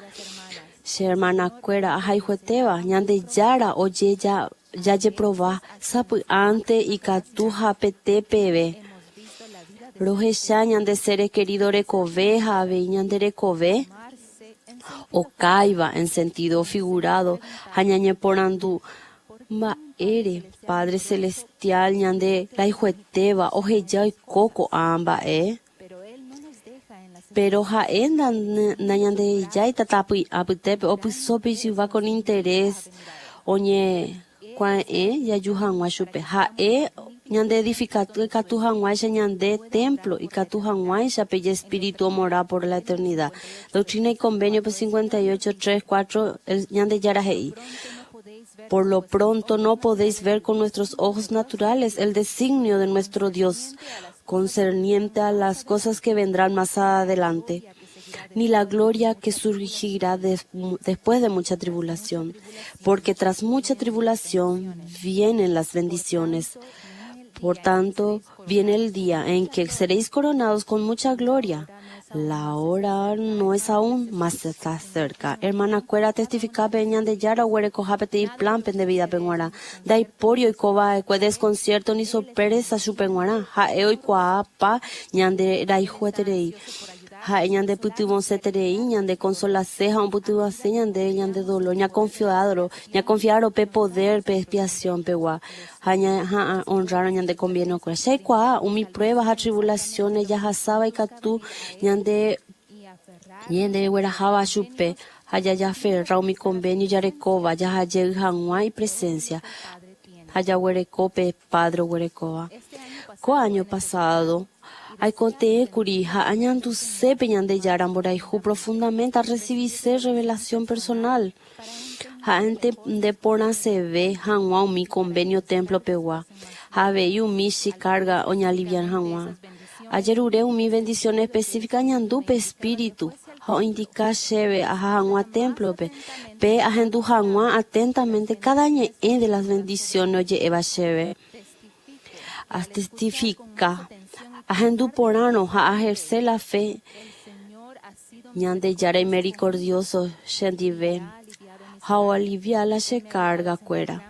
[SPEAKER 7] Che hermanakuéra ahayhuetéva, Ñandejára ojejajeprova sapy'ánte ikatu hapete peve. Rohecha ñande seres queridos rekove ha avei ñande rekove okáiva en sentido figurado ha ñañeporandu, Mba'ére Padre Celestial ñande rayhuetéva oheja oiko ko'ã mba'e? Péro ha'e nañandehejái tatapỹi apytépe opyso pe ijyva con interés oñekuave'ẽ jaju hag̃ua chupe. Ha'e ñandeedifika ikatu hag̃uáicha ñande templo, ikatu hag̃uáicha pe ijespíritu omora por la eternidad. Doctrina y Convenio-pe 58, 3, 4, Ñandejára he'i, Por lo pronto no podéis ver con nuestros ojos naturales el designio de nuestro Dios concerniente a las cosas que vendrán más adelante, ni la gloria que surgirá después de mucha tribulación, porque tras mucha tribulación vienen las bendiciones. Por tanto, viene el día en que seréis coronados con mucha gloria. La hora no es aún, mas está cerca. Hermana-kuéra, atestifika peẽ Ñandejára oguerekoha peteĩ plan pende vida-pe g̃uarã. Ndaipóri oikova'ekue desconcierto ni sorpresa chupe g̃uarã. Ha'e oikuaapa ñande rayhueterei. Ha'e ñandepytyvõseterei, ñande consolase ha ompytyvõse ñandéve ñande dolor. Ñakonfiárõ, ñakonfiárõ pe poder pe expiación pegua ha ñaha'ã honrárõ ñande konveniokuéra. Che aikuaa umi prueba ha tribulaciones jahasáva ikatu ñande ñandegueraháva chupe ha jajaferra umi konvénio jarekóva jaha jey hag̃ua ipresencia ha jaguereko pe Padre oguerekóva. Ko áño pasado, aikotevẽkuri ha añanduse pe Ñandejára mborayhu profundamente arrecibise revelación personal ha antende porãseve hag̃ua umi konvénio templo-pegua ha avei umi che carga oñealiviar hag̃ua. Ajerure umi bendición específica añandu pe Espíritu ha oindika chéve aha hag̃ua templo-pe, pe ahendu hag̃ua atentamente cada ñe'ẽ de las bendiciones oje'éva chéve. Atestifika, ahendu porãrõ ha aherse la fe Ñandejára imericordioso chendive ha oalivia la che carga-kuéra.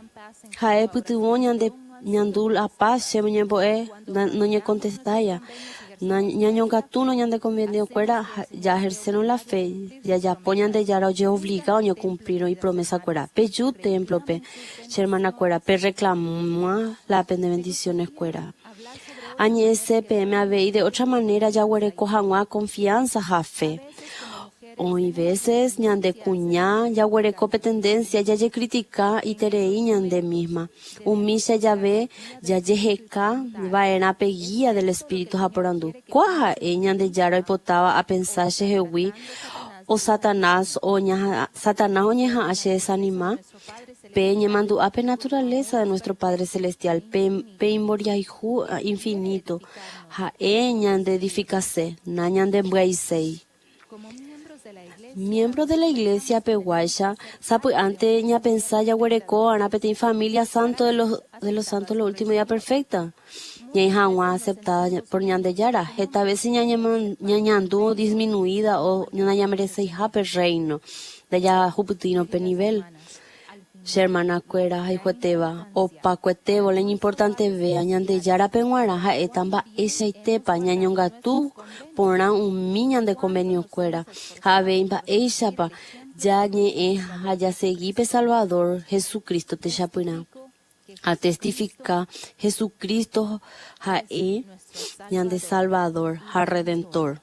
[SPEAKER 7] Ha'e pytyvõ ñande ñandu la paz che ñembo'e noñekontestáia. Ñañongatúrõ ñande konveniokuéra ha jaehersérõ la fe, jajapo Ñandejára ojeobliga oñekumplírõ ipromesakuéra. Peju témplope, che hermanakuéra, perreklama la pende bendiciones-kuéra. Añe'ẽse peẽme avei de otra manera jaguereko hag̃ua confianza ha fe. Oĩ veces ñande kuña jaguereko pe tendencia jajekritika iterei ñande misma. Umícha jave jajeheka va'erã pe guía del Espíritu ha porandu, Kua ha'e Ñandejára oipotáva apensa chehegui o Satanás Satanás oñeha'ã chedesanima? Pe ñemandu'a pe naturaleza de nuestro Padre Celestial, pe pe imboriahu infinito, ha'e ñandeedifikase, nañandembyaiséi. Miembro de la Iglesia peguáicha, sapy'ánte ñapensa jaguerekova'erã peteĩ familia santo de los de los santos los últimos días perfecta, ñaĩ hag̃ua aceptada por Ñandejára. Heta veces ñañandu disminuida o nañamereceiha pe reino, ndajahupytýirõ pe nivel. Che hermana-kuéra ahayhuetéva, opakuetévo la iñimportantevéva Ñandejárape g̃uarã ha'éta mba'eichaitépa ñañongatu porã umi ñande konveniokuéra ha avei mba'éichapa jañe'ẽ ha jasegi pe Salvador Jesucristo techapyrã. Atestifika Jesucristo ha'e ñande Salvador ha Redentor.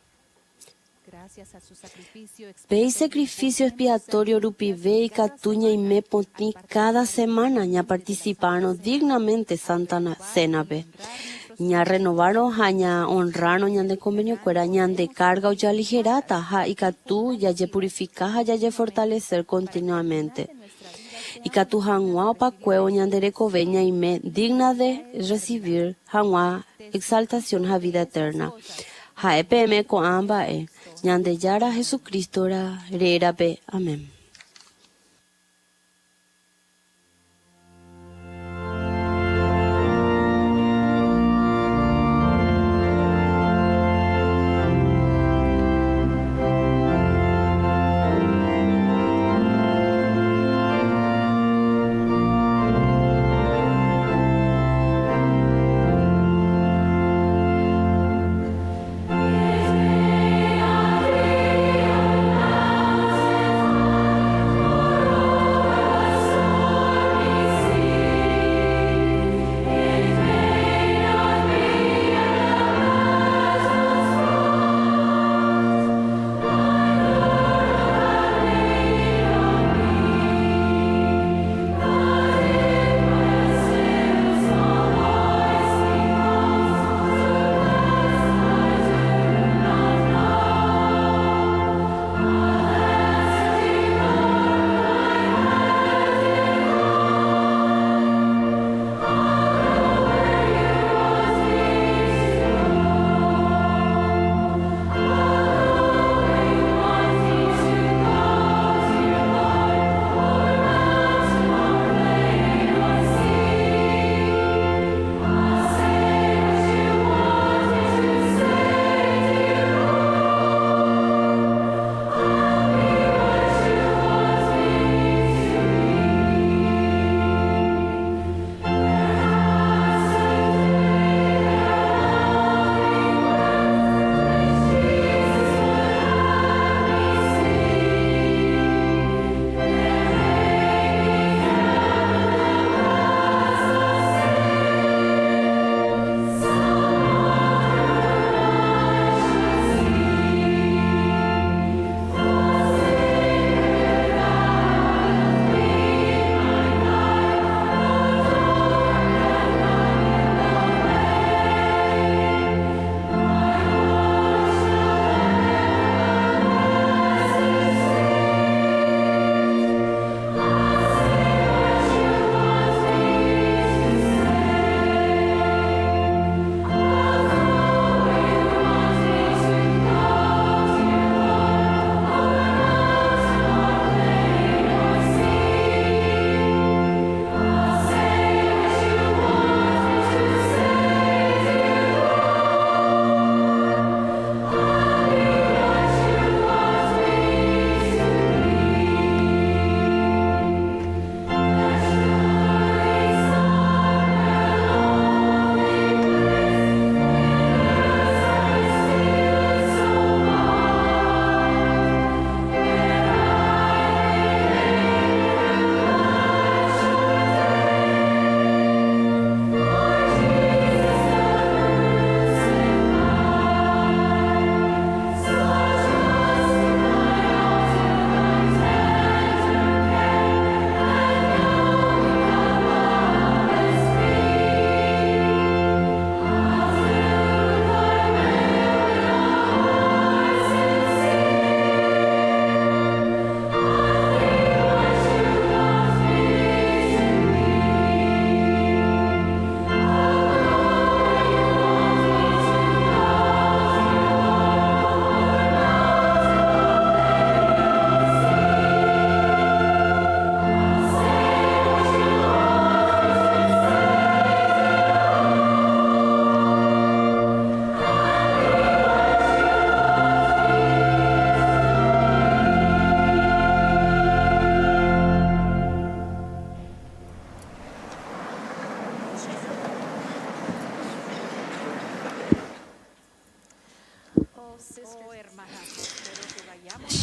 [SPEAKER 7] Pe isacrificio expiatorio rupive ikatu ñaime potĩ káda semana ñaparticipárõ dignamente Santa Cena-pe. Ñarrenovárõ ha ña'onrrárõ ñande konveniokuéra, ñande kárga ojaliheráta ha ikatu jajepurifika ha jajefortalecer continuamente. Ikatu hag̃ua opakuévo ñande rekove ñaime digna de recibir hag̃ua exaltación ha vida eterna. Ha'e peẽme ko'ã mba'e, Ñandejára Jesucristo rérape. Amén.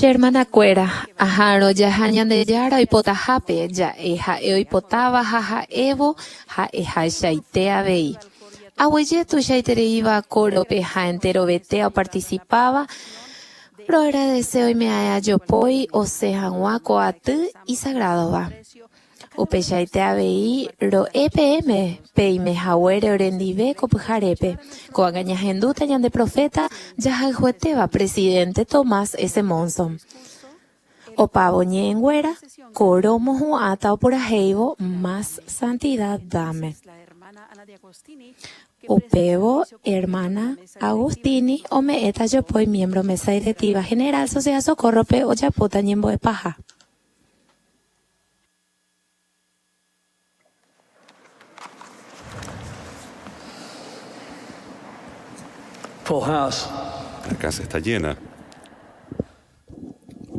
[SPEAKER 3] Che hermanakuéra, aha'arõ jaha Ñandejára oipotahápe, ja'e ha'e oipotáva ha ha'évo ha'ehaichaite avei. Aguyje tuichaitereíva kórope ha enterovete opartisipáva, roagradese oime'ae ajopói osẽ hag̃ua ko aty isagrádova. Upeichaite avei ro'e peẽme peime haguére orendive ko pyharépe. Ko'ág̃a ñahendúta ñande proféta jahayhuetéva presidente Thomas S. Monson. Opávo ñe'ẽnguéra, koro omohu'ãta opurahéivo Más santidad dame. Upévo, hermana Agostini ome'ẽta jopói miembro Mesa Directiva General Sociedad Socorro-pe ojapóta ñembo'e paha.
[SPEAKER 8] Full house.
[SPEAKER 9] La casa está llena.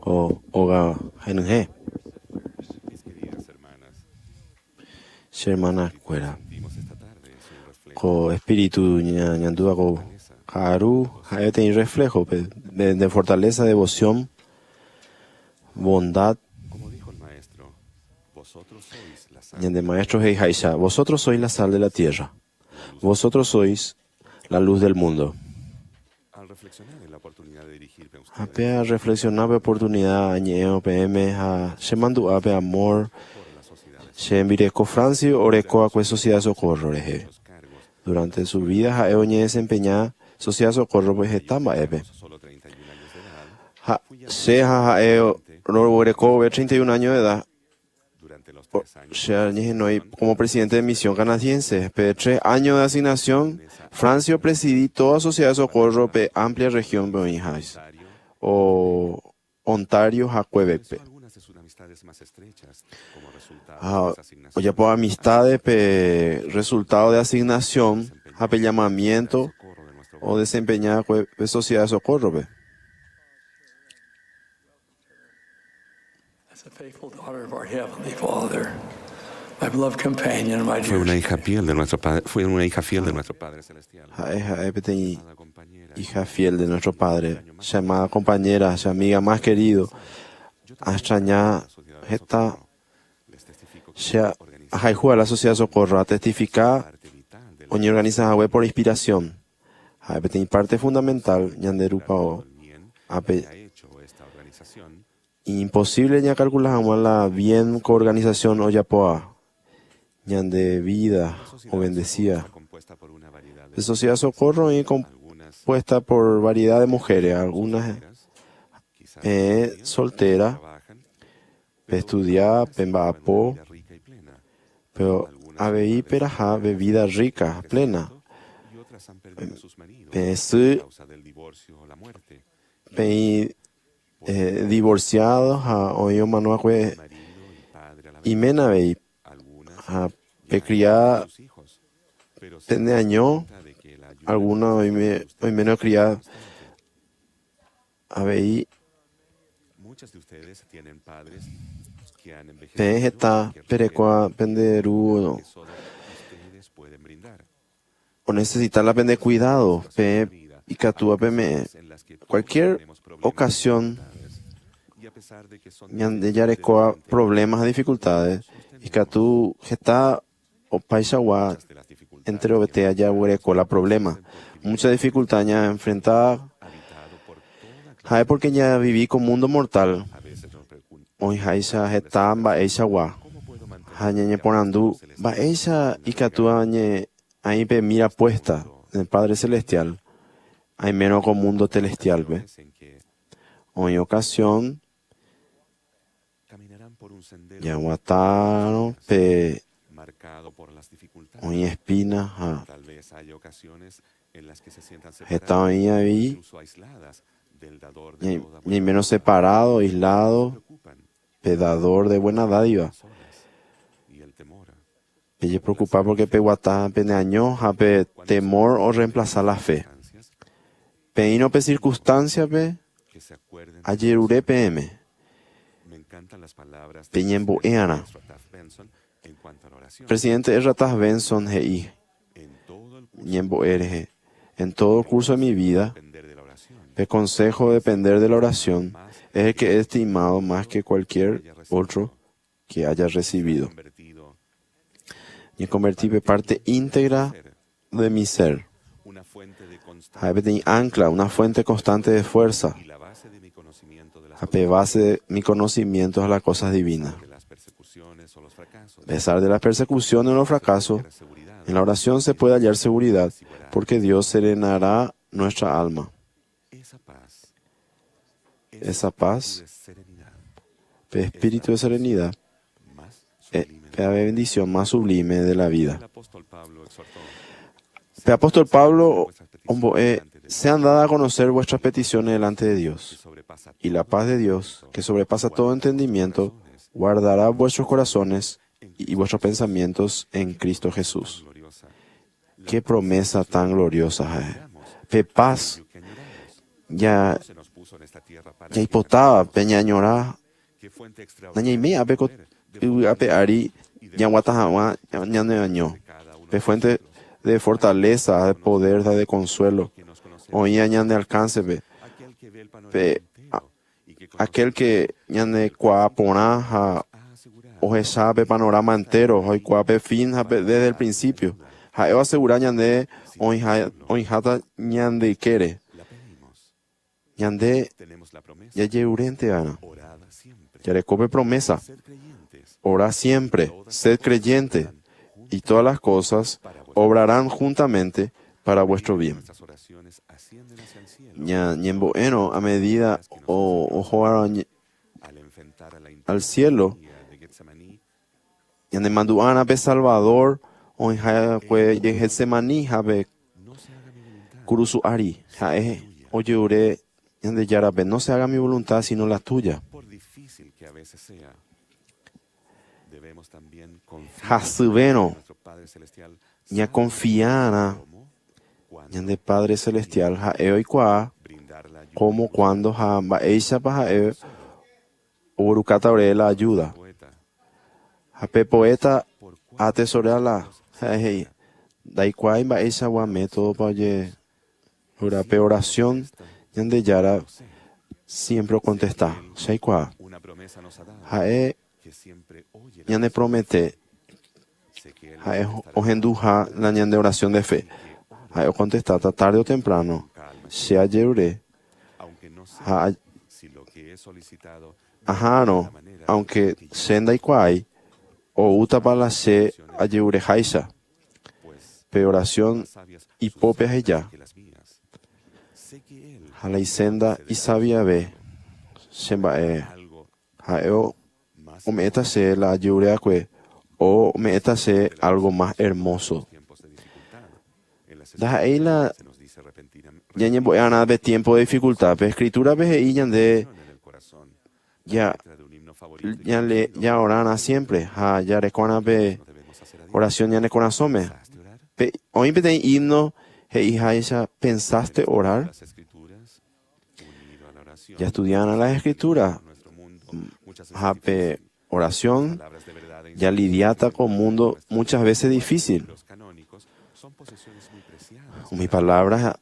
[SPEAKER 10] Ko óga henyhẽ. Che hermana-kuéra, ko espíritu ñañandúva ko ka'aru ha'e peteĩ reflejo de fortaleza, devoción, bondad. Ñande Maestro he'iháicha, Vosotros sois la sal de la tierra, vosotros sois la luz del mundo. Ha pe arreflexiona pe oportunidad añe'ẽvo peẽme ha chemandu'a pe amor che rembireko Franci oreko akue Sociedad Socorro rehe. Durante su vida ha'e oñedesempeña Sociedad Socorro-pe heta mba'épe. Ha che ha ha'e roguereko vove 31 años de edad, Che añehenói como presidente de Misión Canadiense. Pe tres años de asignación, Franci opresidi toda Sociedad de Socorro pe amplia región-pe oĩháicha, o Ontario ha Quebec-pe. Ha ojapo amistades pe resultado de asignación ha pe llamamiento odesempeña-kue pe Sociedad de Socorro-pe.
[SPEAKER 9] Fue una hija fiel de nuestro Padre, fue una hija fiel de nuestro Padre Celestial.
[SPEAKER 10] Ha'e ha'e peteĩ hija fiel de nuestro Padre, che amada compañera, che amiga más querido, aextraña heta che ahayhu a la Sociedad Socorro, atestifika oñeorganiza hague por inspiración. Ha'e peteĩ parte fundamental ñande rupao ápe. Imposible ñakalkula hag̃ua la bien ko organización ojapóva ñande vida obendecida. Pe Sociedad Socorro oĩ compuesta por variedad de mujeres, algunas peẽ soltera, pestudia, pemba'apo, pero avei peraha pe vida rica, plena. Peẽ sy, peĩ divorciado ha oĩ omano va'ekue iména avei ha pekria peneaño, alguna oiméne okria avei peẽ heta perekóva pende ru onecesita la pende cuidado, peẽ ikatúva peme'ẽ. Cualquier ocasión ñande jarekóva problemas ha dificultades, ikatu heta opaichagua enterovete jaguereko la problema. Mucha dificultad ñaenfrenta ha'e porque ñavivi ko mundo mortal oĩháicha heta mba'eichagua ha ñañeporandu mba'éicha ikatu aĩ pe mira puesta en el Padre Celestial aimérõ ko mundo celestial-pe. Oĩ ocasión jaguatárõ pe oĩ espina ha heta oĩ avei ñaimérõ separado, aislado, pe dador de buena dádiva. Pejepreocupa porque peguata peneaño ha pe temor orreemplaza la fe. Peĩrõ pe circunstancia-pe ajerure peẽme peñembo'e'arã. Presidente Ezra Taft Benson he'i ñembo'e rehe, En todo el curso de mi vida, pe consejo de depender de la oración es el que he estimado más que cualquier otro que haya recibido. Ñekonverti pe parte íntegra de mi ser. Ha'e peteĩ ancla, una fuente constante de fuerza, ha pe base de mi conocimiento a las cosas divinas. A pesar de las persecuciones o los fracasos, en la oración se puede hallar seguridad, porque Dios serenará nuestra alma. Esa paz, pe espíritu de serenidad, pe bendición más sublime de la vida. Pe apóstol Pablo sean dadas a conocer vuestras peticiones delante de Dios, y la paz de Dios, que sobrepasa todo entendimiento, guardará vuestros corazones y vuestros pensamientos en Cristo Jesús. Qué promesa tan gloriosa. Pe paz ya jaipotava pe ñañora nañaime ápe ko yvy ape ári ñaguata hag̃ua ñaneaño. Pe fuente de fortaleza, de poder, de consuelo oĩva ñane alcance-pe. Pe aquel que ñanekuaa porã ha ohecha pe panorama entero ha oikuaa pe fin ha pe desde el principio. Ha'e oasegura ñande oĩháta ñande ykére. Ñande jajerurénteva'erã. Jareko pe promesa. Orad siempre, sed creyente, y todas las cosas obrarán juntamente para vuestro bien. Ñañembo'érõ a medida ohóva al cielo, ñanemandu'árã pe Salvador oĩha'ekue Getsemaní ha pe kurusu ári. Ha'e ojerure Ñandejárape, No se haga mi voluntad sino la tuya. Hasyvérõ ñakonfiarã ñande Padre Celestial ha'e oikuaa cómo, cuándo ha mba'éichapa ha'e oguerukáta ore la ayuda. Ha pe poeta atesorea la ha'e he'i, Ndaikuaái mba'eichagua método-pa ojehecha pe oración Ñandejára siempre okontesta. Che aikuaa. Ha'e ñanepromete ha'e ohenduha la ñande oración de fe. Ha'e okontestáta tarde o temprano. Che ajerure ha aha'arõ, aunque che ndaikuaái, oútapa la che ajerureháicha. Pe oración ipópe aheja. Ha la isenda isaviave che mba'e. Ha'e ome'ẽta che la ajerure'akue o ome'ẽta che algo más hermoso. Ndaha'éi la ñañembo'e'arã pe tiempo de dificultad. Pe escritura-pe he'i ñande ja jaorarã siempre ha jareko'arã pe oración ñane korasõme. Pe oĩ peteĩ himno he'iháicha ¿Pensaste orar? Jaestudiarã las escrituras ha pe oración jalidiáta ko mundo muchas veces difícil. Umi palabra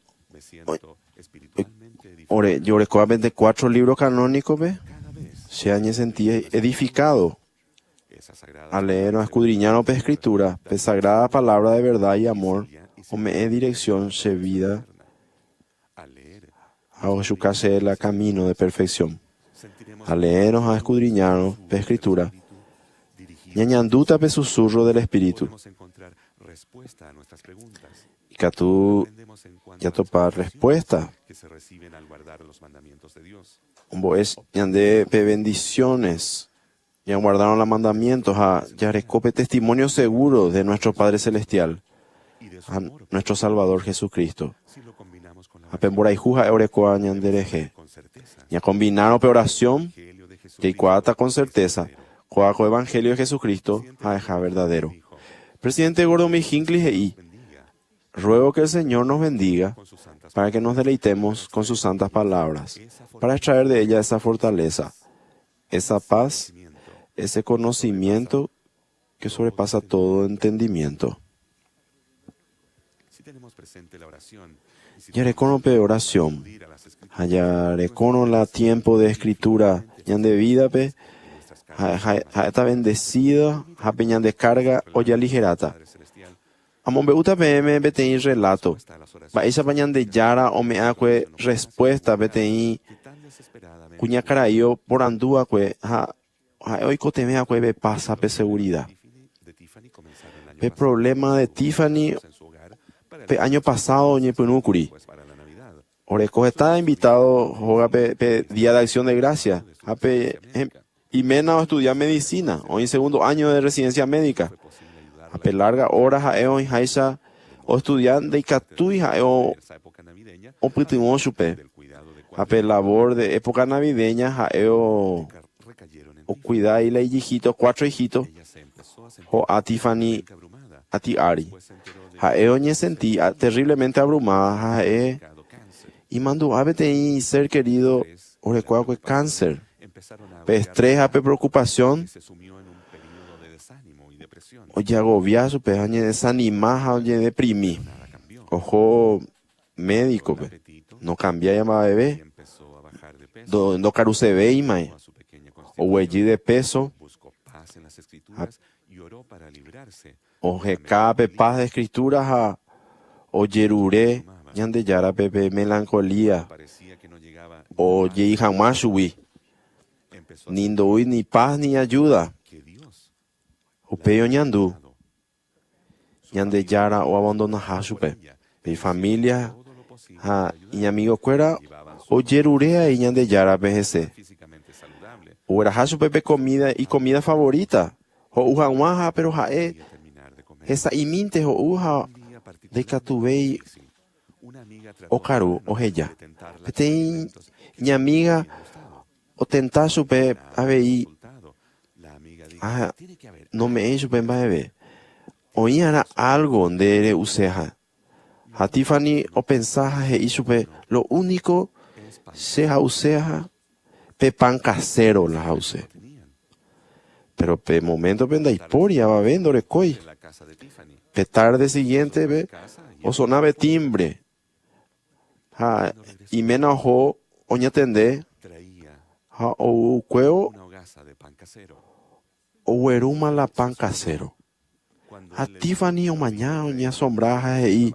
[SPEAKER 10] ore jorekóva 24 libro canónico-pe, che añesentí edificado a leer o a escudriñar pe escritura, pe sagrada palabra de verdad y amor ome'ẽ dirección che vida ha ohechuka che la camino de perfección. A leerõ ha escudriñarõ pe escritura, ñañandúta pe susurro del Espíritu. Ikatu jatopa respuesta. Ombo'e ñande pe bendiciones ñaguardaron los mandamientos ha jareko pe testimonio seguro de nuestro Padre Celestial, ha nuestro Salvador Jesucristo. Ha pe mborayhu ha'e orekóva ñanderehe. Ñakombinárõ pe oración, jaikuaáta con certeza kóva ko Evangelio de Jesucristo ha'eha verdadero. Presidente Gordon B. Hinckley he'i, Ruego que el Señor nos bendiga para que nos deleitemos con sus santas palabras, para extraer de ella esa fortaleza, esa paz, ese conocimiento que sobrepasa todo entendimiento. Jarekórõ pe oración ha jarekórõ la tiempo de escritura ñande vida-pe, ha'éta bendecida ha pe ñande carga ojaligeráta. Amombe'úta peẽme peteĩ relato mba'éichapa Ñandejára ome'ẽ'akue respuesta peteĩ kuñakarai oporandu'akue ha. Ha'e oikotevẽ'akue pe paz ha pe seguridad. Pe problema de Tiffany pe año pasado oñepyrũkuri. Oreko heta invitado hógape pe Día de Acción de Gracias ha pe iména oestudia medicina, oĩ segundo año de residencia médica. Ha pe larga hora ha'e oĩháicha oestudia ndaikatúi ha'e opytyvõ chupe. Ha pe labor de época navideña ha'e ocuida la ijihito, cuatro hijito, ho'a Tiffany aty ári. Ha'e oñesenti terriblemente abrumada ha ha'e imandu'a peteĩ ser querido oreko'akue cáncer. Pe estrés ha pe preocupación ojeagobia chupe ha oñedesanima ha ojedeprimi. Oho médico-pe. No cambiái mba'eve. Ndokarusevéima. Oguejy de peso. Oheka pe paz de escritura ha ojerure Ñandejárape pe melancolía ojei hag̃ua chugui. Ni ndoúi ni paz ni ayuda. Upéi oñandu Ñandejára oabandonaha chupe. Pe ifamilia ha iñamigokuéra ojerure'ai Ñandejárape hese. Ogueraha chupe pe comida icomida favorita ho'u hag̃ua ha pero ha'e hesa'imínte ho'u ha ndaikatuvéi okaru oheja. Peteĩ iñamiga otenta chupe avei ha nome'ẽi chupe mba'eve. Oĩ'arã algo nde re'useha. Ha Tiffany opensa ha he'i chupe lo único che ha'useha pe pan casero la ha'use. Pero pe momento-pe ndaipóri avave ndorekói. Pe tarde siguiente-pe osona pe timbre ha iména oho oñatende ha oukuévo oguerúma la pan casero. Ha Tiffany omaña oñeasombra ha he'i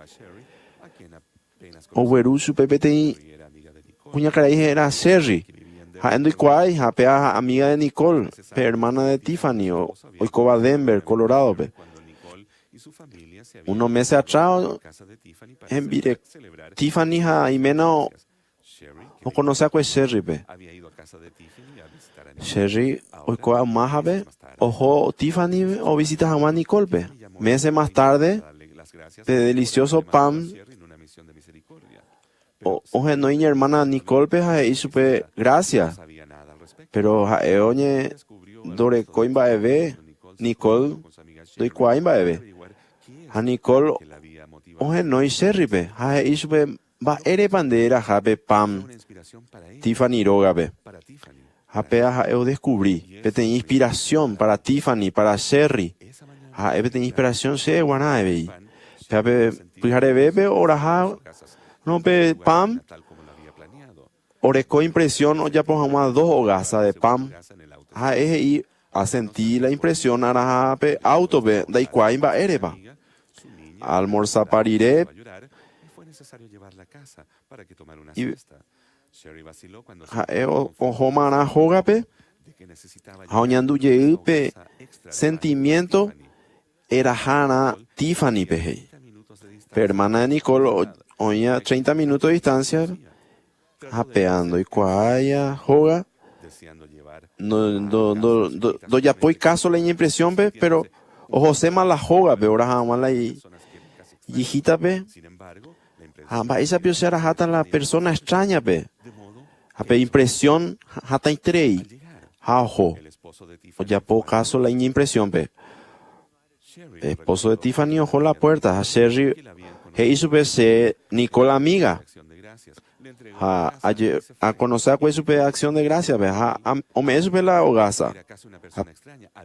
[SPEAKER 10] ogueru chupe peteĩ kuñakarai héra Sherry. Ha'e ndoikuaái ha pe amiga de Nicole, pe hermana de Tiffany oikóva Denver, Colorado-pe. Unos meses atrás hembire Tiffany ha iména okonose'akue Sherry-pe. Sherry oikóva Omaha-pe oho Tiffany ovisita hag̃ua Nicole-pe. Meses más tarde, pe delicioso pan ohenói iñermana Nicole-pe ha he'i chupe gracias. Pero ha'e oñe ndorekói mba'eve, Nicole ndoikuaái mba'eve. Ha Nicole ohenói Sherry-pe ha he'i chupe mba'érepa nde eraha pe pan Tiffany rógape. Ha péa ha'e odescubrí peteĩ inspiración para Tiffany, para Sherry. Ha ha'e peteĩ inspiración chéve g̃uarã avei. Péa pe pyharevépe oraha no pe pan oreko impresión ojapo hag̃ua dos hogaza de pan. Ha'e he'i asentí la impresión araha pe auto-pe ndaikuaái mba'érepa. Almorzapa rire ha'e ohómarã hógape ha oñandujey pe sentimiento eraharã Tiffany-pe he'i. Pe hermana de Nicole oĩva 30 minutos de distancia ha péa ndoikuaái hóga ndojapói caso la iñimpresión-pe pero ohoséma la hógape oraha hag̃ua la ijihítape ha mba'éichape ochearaháta la persona extraña-pe ha pe impresión hatãiterei ha oho ojapo caso la iñimpresión-pe. Esposo de Tiffany oho la puerta ha Sherry he'i chupe che Nicole amiga ha akonose'akue chupe Acción de Gracias-pe ha ome'ẽ chupe la hogaza ha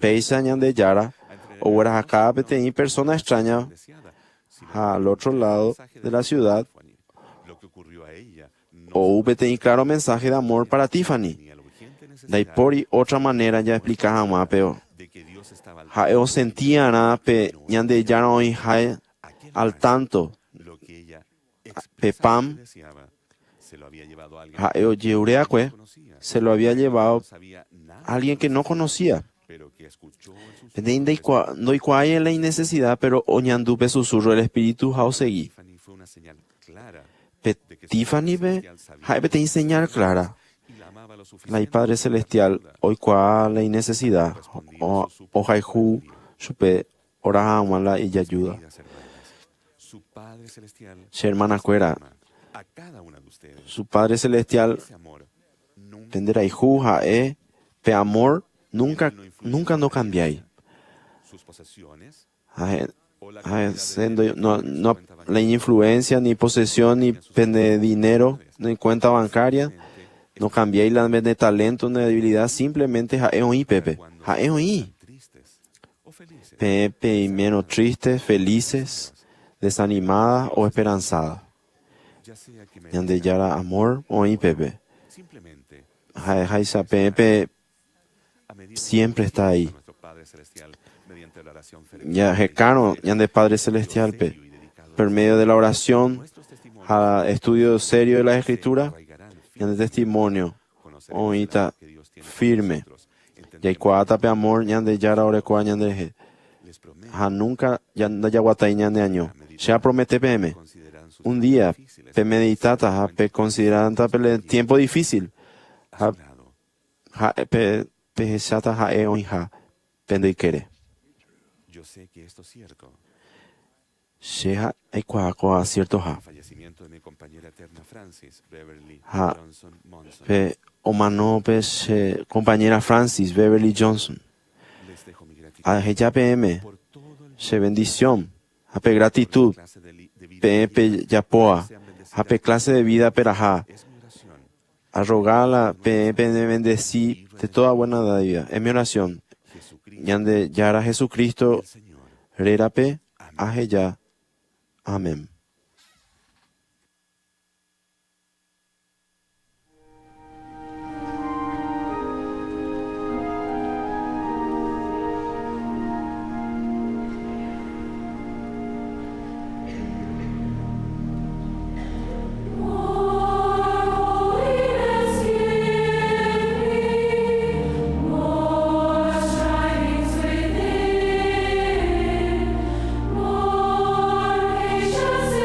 [SPEAKER 10] péicha Ñandejára oguerahaka peteĩ persona extraña ha al otro lado de la ciudad ou peteĩ claro mensaje de amor para Tiffany. Ndaipóri otra manera jaexplica hag̃ua pe ha'e osenti'arã pe Ñandejára oĩha al tanto pe pan ha'e ojerure'akue. Se lo había llevado alguien que no conocía. Ndoikuaái la necesidad, pero oñandu pe susurro del Espíritu ha osegi. Pe Tiffany pe ha'e peteĩ señal clara. La Padre Celestial oikuaa la necesidad ohayhu chupe oraha hag̃ua la ijayuda. Che hermanakuéra, su Padre Celestial penderayhu ha'e pe amor nunca nunca no cambiái. No, no, la influencia, ni posesión, ni pende dinero, ni cuenta bancaria, no cambiáis la de talento ni debilidad, simplemente ha'e oĩ pepe. Ha'e oĩ. Pepe menos tristes, felices, desanimadas o esperanzadas. Ñandejára amor oĩ pepe. Ha'eháicha pepe siempre está ahí. Ya hekárõ ñande Padre Celestial pe por medio de la oración ha estudio serio de la Escritura ñande testimonio oĩta firme. Jaikuaáta pe amor Ñandejára orekóva ñanderehe. Ha nunca ndajaguatái ñane año. Che apromete peẽme. Un día pe meditáta ha pe consideráta pe tiempo difícil ha, ha pe pehecháta ha'e oĩha pende ykére.
[SPEAKER 9] Yo sé que esto es cierto.
[SPEAKER 10] Che aikuaa ko'ã ciertoha.
[SPEAKER 9] El fallecimiento de mi compañera eterna Francis Beverly
[SPEAKER 10] Ha
[SPEAKER 9] Johnson Monson.
[SPEAKER 10] pe omano pe che compañera Francis Beverly Johnson.
[SPEAKER 9] Les dejo mi gratitud
[SPEAKER 10] Aheja peẽme
[SPEAKER 9] por todo el
[SPEAKER 10] che bendición ha pe gratitud
[SPEAKER 9] clase de vida
[SPEAKER 10] peẽ
[SPEAKER 9] que llevan.
[SPEAKER 10] pejapoa
[SPEAKER 9] Sean
[SPEAKER 10] ha pe
[SPEAKER 9] bendecidas.
[SPEAKER 10] clase de vida peraha.
[SPEAKER 9] Es mi oración.
[SPEAKER 10] Arrogala peẽ pene bendeci de toda buena dádiva. Es mi oración.
[SPEAKER 9] Jesucristo,
[SPEAKER 10] Ñandejára Jesucristo
[SPEAKER 9] el Señor.
[SPEAKER 10] rérape aheja. Amén.
[SPEAKER 11] More patience.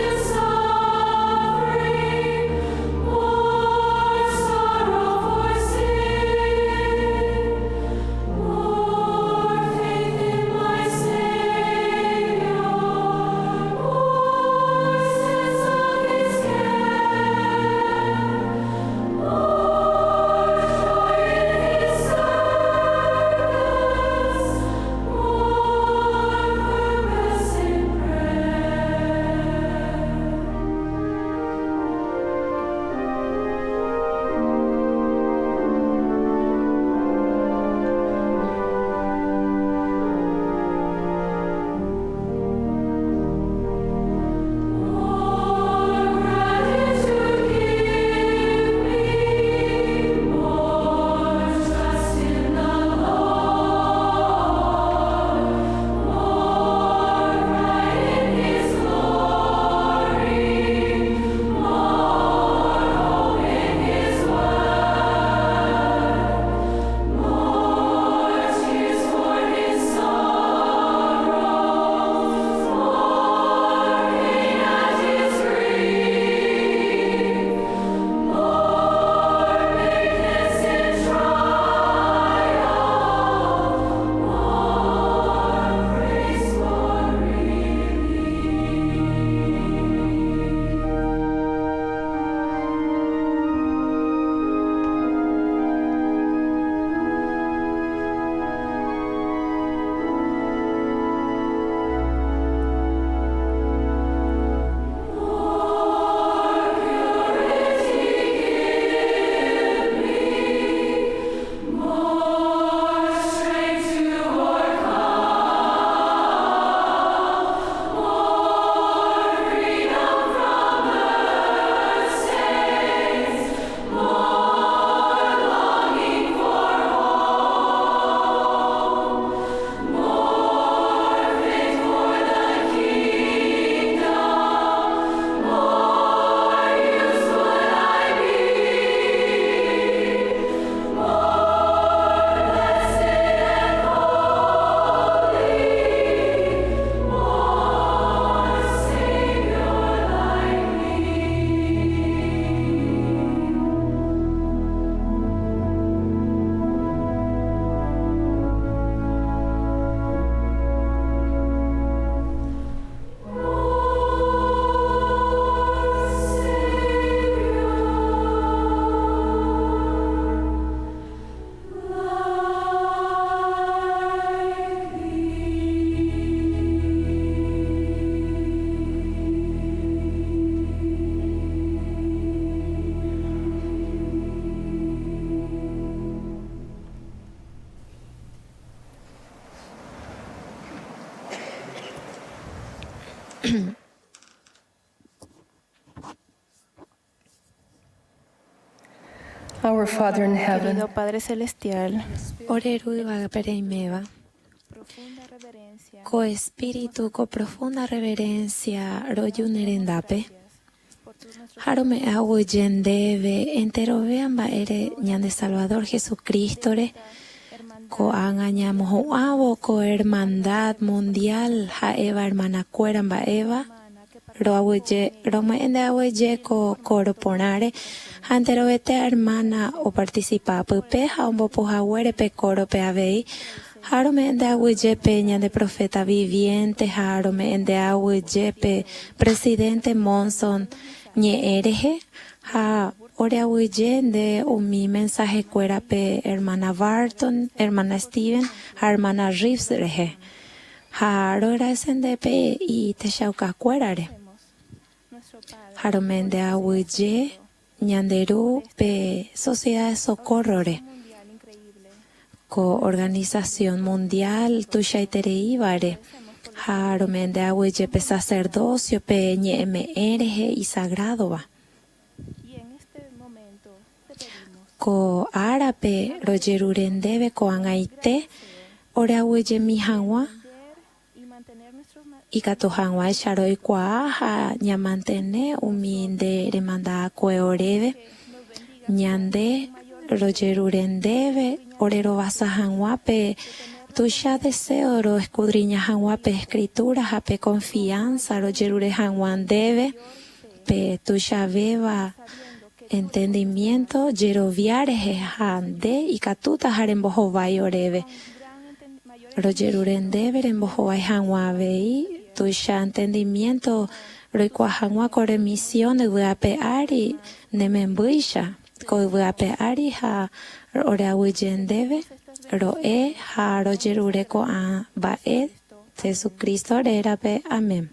[SPEAKER 4] Our Father in heaven,
[SPEAKER 6] Querido Padre Celestial,
[SPEAKER 3] Ore Ru yvágape reiméva, ko espíritu ko profunda reverencia roju ne rendápe, ha rome'ẽ aguyje ndéve enterovéa mba'ére ñande Salvador Jesucristo-re, ko'ág̃a ñamohu'ãvo ko hermandad mundial ha'éva hermana-kuéra mba'éva, Roaguyje, rome'ẽ nde aguyje ko kóro porãre ha enterovete ermána opartisipa pype ha ombopu haguére pe kórope avei, ha rome'ẽ nde aguyje pe ñande proféta viviente ha rome'ẽ nde aguyje pe presidente Monson ñe'ẽ rehe ha oreaguyje nde umi mensahekuéra pe ermána Barton, ermána Steven ha ermána Reeves rehe. Ha roagradese nde pe itechaukakuérare. Ha romende aguyje ñande Ru pe Sociedad de Socorro-re, ko organización mundial tuichaitereívare, ha romende aguyje pe sacerdocio pe ñe'ẽme'ẽ rehe isagrádova. Ko árape rojerure ndéve ko'ag̃aite oreaguyjemi hag̃ua, ikatu hag̃uáicha roikuaa ha ñamantene umi nde remanda'akue oréve. Ñande rojerure ndéve orerovasa hag̃ua pe tuicha deseo roeskudriña hag̃ua pe Escritura ha pe confianza rojerure hag̃ua ndéve pe tuichavéva entendimiento jerovia rehe ha nde ikatúta ha rembohovái oréve. Rojerure ndéve rembohovái hag̃ua avei tuicha entendimiento roikuaa hag̃ua ko ore misión yvy ape ári ne membýicha, ko yvy ape ári ha oreaguyje ndéve ro'e ha rojerure ko'ã mba'e Jesucristo rérape. Amén.